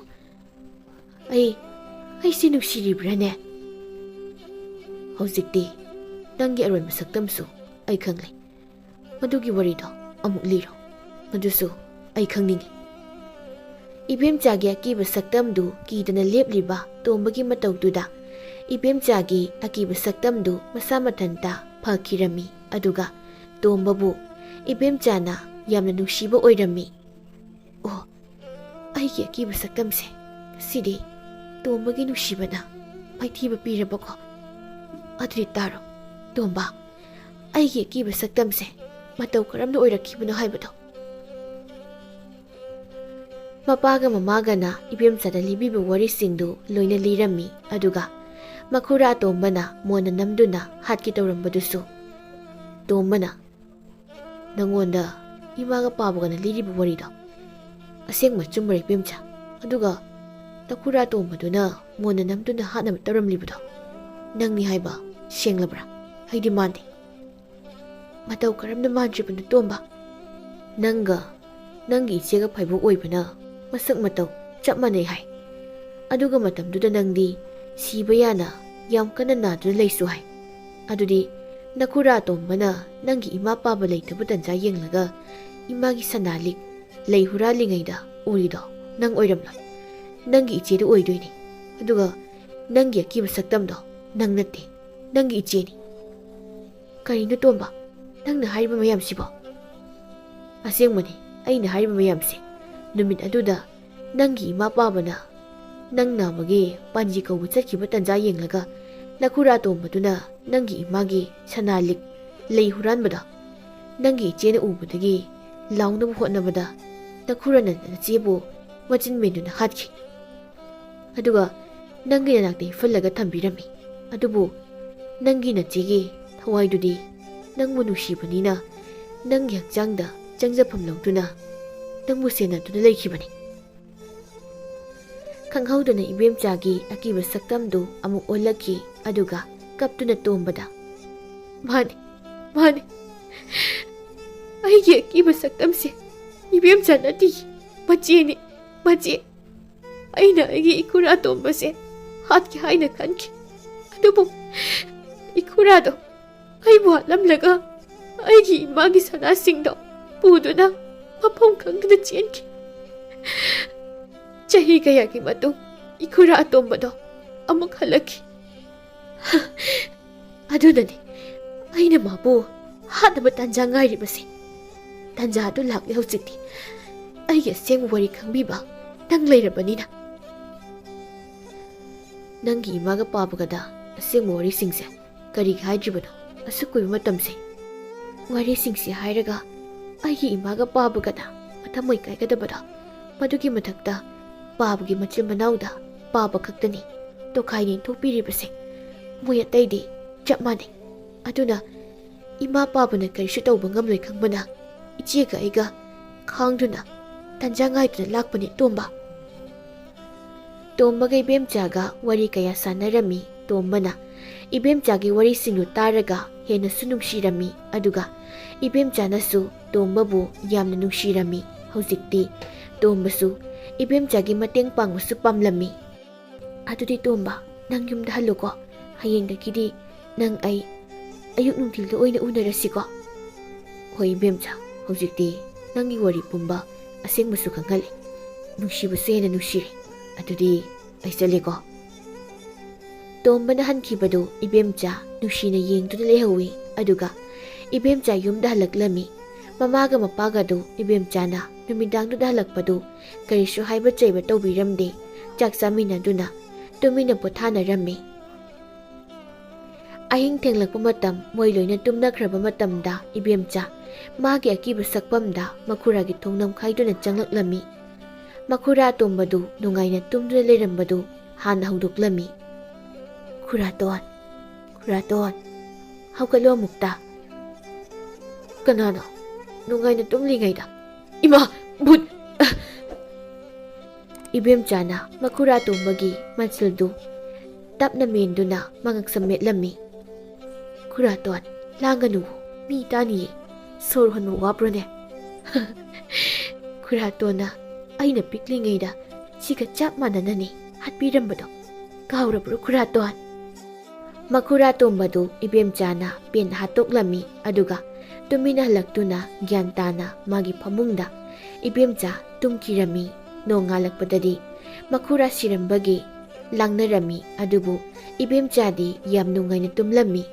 ꯑꯩ, ꯑꯩꯁꯦ ꯅꯨꯡꯁꯤꯔꯤꯕ꯭ꯔꯥꯅꯦ? ꯍꯧꯖꯤꯛꯇꯤ ꯅꯪꯒꯤ ꯑꯔꯣꯏꯕ ꯁꯛꯇꯝꯁꯨ ꯑꯩ ꯈꯪꯂꯦ꯫ ꯃꯗꯨꯒꯤ ꯋꯥꯔꯤꯗꯣ ꯑꯃꯨꯛ ꯂꯤꯔꯣ, ꯃꯗꯨꯁꯨ ꯑꯩ ꯈꯪꯅꯤꯡꯉꯤ꯫" ꯏꯕꯦꯝꯆꯥꯒꯤ ꯑꯀꯤꯕ ꯁꯛꯇꯝꯗꯨ ꯀꯤꯗꯅ ꯂꯦꯞꯂꯤꯕ ꯇꯣꯝꯕꯒꯤ ꯃꯇꯧꯗꯨꯗ ꯏꯕꯦꯝꯆꯥꯒꯤ ꯑꯀꯤꯕ ꯁꯛꯇꯝꯗꯨ ꯃꯁꯥ ꯃꯊꯟꯇ ꯐꯈꯤꯔꯝꯃꯤ꯫ ꯑꯗꯨꯒ ꯇꯣꯝꯕꯕꯨ ꯏꯕꯦꯝꯆꯥꯅ ꯌꯥꯝꯅ ꯅꯨꯡꯁꯤꯕ ꯑꯣꯏꯔꯝꯃꯤ꯫ "ꯑꯣ, ꯑꯩꯒꯤ ꯑꯀꯤꯕ ꯁꯛꯇꯝꯁꯦ ꯉꯁꯤꯗꯤ ꯇꯣꯝꯕꯒꯤ ꯅꯨꯡꯁꯤꯕꯅ ꯃꯥꯏꯊꯤꯕ ꯄꯤꯔꯕꯀꯣ? ꯑꯗꯨꯗꯤ ꯇꯥꯔꯣ, ꯇꯣꯝꯕ, ꯑꯩꯒꯤ ꯑꯀꯤꯕ ꯁꯛꯇꯝꯁꯦ ꯃꯇꯧ ꯀꯔꯝꯅ ꯑꯣꯏꯔꯛꯈꯤꯕꯅꯣ ꯍꯥꯏꯕꯗꯣ꯫" ꯃꯄꯥꯒ ꯃꯃꯥꯒꯅ ꯏꯕꯦꯝꯆꯥꯗ ꯂꯤꯕꯤꯕ ꯋꯥꯔꯤꯁꯤꯡꯗꯨ ꯂꯣꯏꯅ ꯂꯤꯔꯝꯃꯤ꯫ ꯑꯗꯨꯒ ꯃꯈꯨꯔꯥ ꯇꯣꯝꯕꯅ ꯃꯣꯟꯅ ꯅꯝꯗꯨꯅ ꯍꯥꯠꯀꯦ ꯇꯧꯔꯝꯕꯗꯨꯁꯨ ꯇꯣꯝꯕꯅ, "ꯅꯪꯉꯣꯟꯗ ꯏꯃꯥꯒ ꯄꯥꯕꯒꯅ ꯂꯤꯔꯤꯕ ꯋꯥꯔꯤꯗꯣ ꯑꯁꯦꯡꯕ ꯑꯆꯨꯝꯕꯔ, ꯏꯕꯦꯝꯆꯥ? ꯑꯗꯨꯒ ꯅꯈꯨꯔꯥ ꯇꯣꯝꯕꯗꯨꯅ ꯃꯣꯟꯅ ꯅꯝꯗꯨꯅ ꯍꯥꯠꯅꯕ ꯇꯧꯔꯝꯂꯤꯕꯗꯣ ꯅꯪꯅꯤ ꯍꯥꯏꯕ ꯁꯦꯡꯂꯕ꯭ꯔꯥ? ꯑꯩꯗꯤ ꯃꯥꯟꯗꯦ꯫" "ꯃꯇꯧ ꯀꯔꯝꯅ ꯃꯥꯟꯗ꯭ꯔꯤꯕꯅꯣ, ꯇꯣꯝꯕ? ꯅꯪꯒ ꯅꯪꯒꯤ ꯏꯆꯦꯒ ꯐꯥꯏꯕꯣꯛ ꯑꯣꯏꯕꯅ ꯃꯁꯛ ꯃꯇꯧ ꯆꯞ ꯃꯥꯟꯅꯩ ꯍꯥꯏ꯫ ꯑꯗꯨꯒ ꯃꯇꯝꯗꯨꯗ ꯅꯪꯗꯤ ꯁꯤꯕ ꯌꯥꯅ ꯌꯥꯝ ꯀꯟꯅ ꯅꯥꯗꯨꯅ ꯂꯩꯁꯨ ꯍꯥꯏ꯫ ꯑꯗꯨꯗꯤ ꯅꯈꯨꯔꯥ ꯇꯣꯝꯕꯅ ꯅꯪꯒꯤ ꯏꯃꯥ ꯄꯥꯕ ꯂꯩꯇꯕ ꯇꯟꯖꯥ ꯌꯦꯡꯂꯒ ꯏꯃꯥꯒꯤ ꯁꯅꯥ ꯂꯤꯛ ꯂꯩ ꯍꯨꯔꯥꯜꯂꯤꯉꯩꯗ ꯎꯔꯤꯗꯣ ꯅꯪ ꯑꯣꯏꯔꯝꯂꯣꯏ꯫ ꯅꯪꯒꯤ ꯏꯆꯦꯗꯨ ꯑꯣꯏꯗꯣꯏꯅꯤ꯫ ꯑꯗꯨꯒ ꯅꯪꯒꯤ ꯑꯀꯤꯕ ꯁꯛꯇꯝꯗꯣ ꯅꯪ ꯅꯠꯇꯦ, ꯅꯪꯒꯤ ꯏꯆꯦꯅꯤ꯫" "ꯀꯔꯤꯅꯣ ꯇꯣꯝꯕ, ꯅꯪꯅ ꯍꯥꯏꯔꯤꯕ ꯃꯌꯥꯝꯁꯤꯕꯣ?" "ꯑꯁꯦꯡꯕꯅꯤ, ꯑꯩꯅ ꯍꯥꯏꯔꯤꯕ ꯃꯌꯥꯝꯁꯦ꯫ ꯅꯨꯃꯤꯠ ꯑꯗꯨꯗ ꯅꯪꯒꯤ ꯏꯃꯥ ꯄꯥꯕꯅ ꯅꯪ ꯅꯥꯕꯒꯤ ꯄꯥꯟꯖꯤ ꯀꯧꯕ ꯆꯠꯈꯤꯕ ꯇꯟꯖꯥ ꯌꯦꯡꯂꯒ ꯅꯈꯨꯔꯥ ꯇꯣꯝꯕꯗꯨꯅ ꯅꯪꯒꯤ ꯏꯃꯥꯒꯤ ꯁꯅꯥ ꯂꯤꯛ ꯂꯩ ꯍꯨꯔꯥꯟꯕꯗꯣ ꯅꯪꯒꯤ ꯏꯆꯦꯅ ꯎꯕꯗꯒꯤ ꯂꯥꯎꯅꯕ ꯍꯣꯠꯅꯕꯗ ꯅꯈꯨꯔꯥꯅ ꯅꯆꯦꯕꯨ ꯃꯆꯤꯟ ꯃꯦꯟꯗꯨꯅ ꯍꯥꯠꯈꯤ꯫ ꯑꯗꯨꯒ ꯅꯪꯒꯤ ꯅꯅꯥꯛꯇ ꯍꯤꯞꯍꯜꯂꯒ ꯊꯝꯕꯤꯔꯝꯃꯤ꯫ ꯑꯗꯨꯕꯨ ꯅꯪꯒꯤ ꯅꯆꯦꯒꯤ ꯊꯋꯥꯏꯗꯨꯗꯤ ꯅꯪꯕꯨ ꯅꯨꯡꯁꯤꯕꯅꯤꯅ ꯅꯪꯒꯤ ꯍꯛꯆꯥꯡꯗ ꯆꯪꯖꯐꯝ ꯂꯧꯗꯨꯅ ꯅꯪꯕꯨ ꯁꯦꯟꯅꯗꯨꯅ ꯂꯩꯈꯤꯕꯅꯤ꯫ ꯈꯪꯍꯧꯗꯅ ꯏꯕꯦꯝꯆꯥꯒꯤ ꯑꯀꯤꯕ ꯁꯛꯇꯝꯗꯨ ꯑꯃꯨꯛ ꯑꯣꯜꯂꯛꯈꯤ, ꯑꯗꯨꯒ ꯀꯞꯇꯨꯅ ꯇꯣꯝꯕꯗ, "ꯃꯥꯅꯤ, ꯃꯥꯅꯤ, ꯑꯩꯒꯤ ꯑꯀꯤꯕ ꯁꯛꯇꯝꯁꯦ ꯏꯕꯦꯝꯆꯥ ꯅꯠꯇꯦ, ꯃꯆꯦꯅꯤ, ꯃꯆꯦ꯫ ꯑꯩꯅ ꯑꯩꯒꯤ ꯏꯈꯨꯔꯥ ꯇꯣꯝꯕꯁꯦ ꯍꯥꯠꯀꯦ ꯍꯥꯏꯅ ꯈꯟꯈꯤ, ꯑꯗꯨꯕꯨ ꯏꯈꯨꯔꯥꯗꯣ ꯑꯩꯕꯨ ꯍꯥꯠꯂꯝꯂꯒ ꯑꯩꯒꯤ ꯏꯃꯥꯒꯤ ꯁꯅꯥꯁꯤꯡꯗꯣ ꯄꯨꯗꯨꯅ ꯃꯐꯝ ꯈꯪꯗꯅ ꯆꯦꯟꯈꯤ꯫ ꯆꯍꯤ ꯀꯌꯥꯒꯤ ꯃꯇꯨꯡ ꯏꯈꯨꯔꯥ ꯑꯇꯣꯝꯕꯗꯣ ꯑꯃꯨꯛ ꯍꯜꯂꯛꯈꯤ꯫ ꯑꯗꯨꯅꯅꯤ ꯑꯩꯅ ꯃꯥꯕꯨ ꯍꯥꯠꯅꯕ ꯇꯥꯟꯖꯥ ꯉꯥꯏꯔꯤꯕꯁꯦ꯫ ꯇꯥꯟꯖꯥ ꯑꯗꯨ ꯂꯥꯛꯂꯦ ꯍꯧꯖꯤꯛꯇꯤ꯫ ꯑꯩꯒꯤ ꯑꯁꯦꯡꯕ ꯋꯥꯔꯤ ꯈꯪꯕꯤꯕ ꯅꯪ ꯂꯩꯔꯕꯅꯤꯅ꯫ ꯅꯪꯒꯤ ꯏꯃꯥꯒ ꯄꯥꯕꯒꯗ ꯑꯁꯦꯡꯕ ꯋꯥꯔꯤꯁꯤꯡꯁꯦ ꯀꯔꯤꯒꯤ ꯍꯥꯏꯗ꯭ꯔꯤꯕꯅꯣ ꯑꯁꯨꯛ ꯀꯨꯏꯕ ꯃꯇꯝꯁꯦ?" ꯋꯥꯔꯤꯁꯤꯡꯁꯦ ꯍꯥꯏꯔꯒ ꯑꯩꯒꯤ ꯏꯃꯥꯒ ꯄꯥꯕꯒꯗ ꯃꯊꯃꯣꯏ ꯀꯥꯏꯒꯗꯕꯗꯣ, ꯃꯗꯨꯒꯤ ꯃꯊꯛꯇ ꯄꯥꯕꯒꯤ ꯃꯆꯤꯟ ꯃꯅꯥꯎꯗ ꯄꯥꯕ ꯈꯛꯇꯅꯤ ꯇꯣꯈꯥꯏ ꯅꯦꯟꯊꯣꯛꯄꯤꯔꯤꯕꯁꯦ꯫ ꯃꯣꯏ ꯑꯇꯩꯗꯤ ꯆꯞ ꯃꯥꯟꯅꯩ꯫ ꯑꯗꯨꯅ ꯏꯃꯥ ꯄꯥꯕꯅ ꯀꯔꯤꯁꯨ ꯇꯧꯕ ꯉꯝꯂꯣꯏ ꯈꯪꯕꯅ ꯏꯆꯦꯒ ꯑꯩꯒ ꯈꯥꯡꯗꯨꯅ ꯇꯟꯖꯥ ꯉꯥꯏꯗꯨꯅ ꯂꯥꯛꯄꯅꯤ, ꯇꯣꯝꯕ꯫ ꯇꯣꯝꯕꯒ ꯏꯕꯦꯝꯆꯥꯒ ꯋꯥꯔꯤ ꯀꯌꯥ ꯁꯥꯟꯅꯔꯝꯃꯤ꯫ ꯇꯣꯝꯕꯅ ꯏꯕꯦꯝꯆꯥꯒꯤ ꯋꯥꯔꯤꯁꯤꯡꯗꯨ ꯇꯥꯔꯒ ꯍꯦꯟꯅꯁꯨ ꯅꯨꯡꯁꯤꯔꯝꯃꯤ, ꯑꯗꯨꯒ ꯏꯕꯦꯝꯆꯥꯅꯁꯨ ꯇꯣꯝꯕꯕꯨ ꯌꯥꯝꯅ ꯅꯨꯡꯁꯤꯔꯝꯃꯤ꯫ ꯍꯧꯖꯤꯛꯇꯤ ꯇꯣꯝꯕꯁꯨ ꯏꯕꯦꯝꯆꯥꯒꯤ ꯃꯇꯦꯡ ꯄꯥꯡꯕꯁꯨ ꯄꯥꯝꯂꯝꯃꯤ꯫ "ꯑꯗꯨꯗꯤ ꯇꯣꯝꯕ, ꯅꯪ ꯌꯨꯝꯗ ꯍꯜꯂꯨꯀꯣ꯫ ꯍꯌꯦꯡꯗꯒꯤꯗꯤ ꯅꯪ ꯑꯩ ꯑꯌꯨꯛ ꯅꯨꯡꯊꯤꯜꯗ ꯑꯣꯏꯅ ꯎꯅꯔꯁꯤꯀꯣ?" "ꯍꯣꯏ ꯏꯕꯦꯝꯆꯥ, ꯍꯧꯖꯤꯛꯇꯤ ꯅꯪꯒꯤ ꯋꯥꯔꯤ ꯄꯨꯝꯕ ꯑꯁꯦꯡꯕꯁꯨ ꯈꯪꯍꯜꯂꯦ꯫ ꯅꯨꯡꯁꯤꯕꯁꯨ ꯍꯦꯟꯅ ꯅꯨꯡꯁꯤꯔꯦ꯫ ꯑꯗꯨꯗꯤ ꯑꯩ ꯆꯠꯂꯦꯀꯣ꯫" ꯇꯣꯝꯕꯅ ꯍꯟꯈꯤꯕꯗꯨ ꯏꯕꯦꯝꯆꯥ ꯅꯨꯡꯁꯤꯅ ꯌꯦꯡꯗꯨꯅ ꯂꯩꯍꯧꯏ꯫ ꯑꯗꯨꯒ ꯏꯕꯦꯝꯆꯥ ꯌꯨꯝꯗ ꯍꯜꯂꯛꯂꯝꯃꯤ꯫ ꯃꯃꯥꯒ ꯃꯄꯥꯒꯗꯨ ꯏꯕꯦꯝꯆꯥꯅ ꯅꯨꯃꯤꯗꯥꯡꯗꯨꯗ ꯍꯜꯂꯛꯄꯗꯨ ꯀꯔꯤꯁꯨ ꯍꯥꯏꯕ ꯆꯩꯕ ꯇꯧꯕꯤꯔꯝꯗꯦ꯫ ꯆꯥꯛ ꯆꯥꯃꯤꯟꯅꯗꯨꯅ ꯇꯨꯃꯤꯟꯅ ꯄꯣꯊꯥꯅꯔꯝꯃꯤ꯫ ꯑꯍꯤꯡ ꯊꯦꯡꯂꯛꯄ ꯃꯇꯝ, ꯃꯣꯏ ꯂꯣꯏꯅ ꯇꯨꯝꯅꯈ꯭ꯔꯕ ꯃꯇꯝꯗ ꯏꯕꯦꯝꯆꯥ ꯃꯥꯒꯤ ꯑꯀꯤꯕ ꯁꯛꯐꯝꯗ ꯃꯈꯨꯔꯥꯒꯤ ꯊꯣꯡ ꯅꯝꯈꯥꯏꯗꯨꯅ ꯆꯪꯂꯛꯂꯝꯃꯤ꯫ ꯃꯈꯨꯔꯥ ꯑꯇꯣꯝꯕꯗꯨ ꯅꯨꯡꯉꯥꯏꯅ ꯇꯨꯝꯗꯨꯅ ꯂꯩꯔꯝꯕꯗꯨ ꯍꯥꯟꯅ ꯍꯧꯗꯣꯛꯂꯝꯃꯤ꯫ "ꯈꯨꯔꯥꯇꯣꯟ, "ꯈꯨꯔꯥꯇꯣꯟ, ꯍꯧꯒꯠꯂꯣ ꯑꯃꯨꯛꯇ꯫ ꯀꯅꯥꯅꯣ? ꯅꯨꯡꯉꯥꯏꯅ ꯇꯨꯝꯂꯤꯉꯩꯗ꯫ ꯏꯃꯥ! ꯚꯨꯠ!" ꯏꯕꯦꯝꯆꯥꯅ ꯃꯈꯨꯔꯥꯇꯣꯝꯕꯒꯤ ꯃꯆꯤꯜꯗꯨ ꯇꯞꯅ ꯃꯦꯟꯗꯨꯅ ꯃꯉꯛꯁꯝ ꯃꯦꯠꯂꯝꯃꯤ꯫ "ꯈꯨꯔꯥꯇꯣꯟ, ꯂꯥꯡꯒꯅꯨ, ꯃꯤ ꯇꯥꯅꯤꯌꯦ꯫ ꯁꯣꯔ ꯍꯣꯟꯕ ꯋꯥꯕ꯭ꯔꯣꯅꯦ?" "ꯈꯨꯔꯥꯇꯣꯟꯅ ꯑꯩꯅ ꯄꯤꯛꯂꯤꯉꯩꯗ ꯁꯤꯒ ꯆꯞ ꯃꯥꯟꯅꯅꯅꯤ ꯍꯥꯠꯄꯤꯔꯝꯕꯗꯣ꯫ ꯀꯥꯎꯔꯕ꯭ꯔꯣ, ꯈꯨꯔꯥꯇꯣꯟ?" ꯃꯈꯨꯔꯥꯇꯣꯝꯕꯗꯨ ꯏꯕꯦꯝꯆꯥꯅ ꯄꯦꯟ ꯍꯥꯠꯇꯣꯛꯂꯝꯃꯤ, ꯑꯗꯨꯒ ꯇꯨꯃꯤꯟꯅ ꯍꯜꯂꯛꯇꯨꯅ ꯒ꯭ꯌꯥꯟ ꯇꯥꯅ ꯃꯥꯒꯤ ꯐꯃꯨꯡꯗ ꯏꯕꯦꯝꯆꯥ ꯇꯨꯝꯈꯤꯔꯝꯃꯤ꯫ ꯅꯣꯡꯉꯥꯜꯂꯛꯄꯗꯗꯤ ꯃꯈꯨꯔꯥ ꯁꯤꯔꯝꯕꯒꯤ ꯂꯥꯡꯅꯔꯝꯃꯤ, ꯑꯗꯨꯕꯨ ꯏꯕꯦꯝꯆꯥꯗꯤ ꯌꯥꯝ ꯅꯨꯡꯉꯥꯏꯅ ꯇꯨꯝꯂꯝꯃꯤ꯫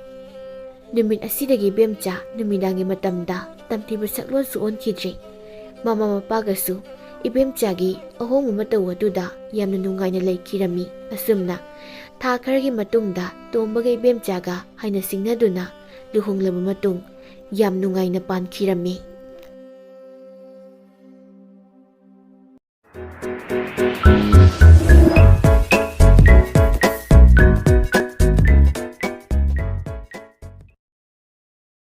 ꯅꯨꯃꯤꯠ ꯑꯁꯤꯗꯒꯤ ꯏꯕꯦꯝꯆꯥ ꯅꯨꯃꯤꯗꯥꯡꯒꯤ ꯃꯇꯝꯗ ꯇꯝꯊꯤꯕ ꯁꯛꯂꯣꯟꯁꯨ ꯑꯣꯟꯈꯤꯗ꯭ꯔꯦ꯫ ꯃꯃꯥ ꯃꯄꯥꯒꯁꯨ ꯏꯕꯦꯝꯆꯥꯒꯤ ꯑꯍꯣꯡꯕ ꯃꯇꯧ ꯑꯗꯨꯗ ꯌꯥꯝꯅ ꯅꯨꯡꯉꯥꯏꯅ ꯂꯩꯈꯤꯔꯝꯃꯤ꯫ ꯑꯁꯨꯝꯅ ꯊꯥ ꯈꯔꯒꯤ ꯃꯇꯨꯡꯗ ꯇꯣꯝꯕꯒ ꯏꯕꯦꯝꯆꯥꯒ ꯍꯥꯏꯅ ꯁꯤꯡꯅꯗꯨꯅ ꯂꯨꯍꯣꯡꯂꯕ ꯃꯇꯨꯡ ꯌꯥꯝ ꯅꯨꯡꯉꯥꯏꯅ ꯄꯥꯟꯈꯤꯔꯝꯃꯤ꯫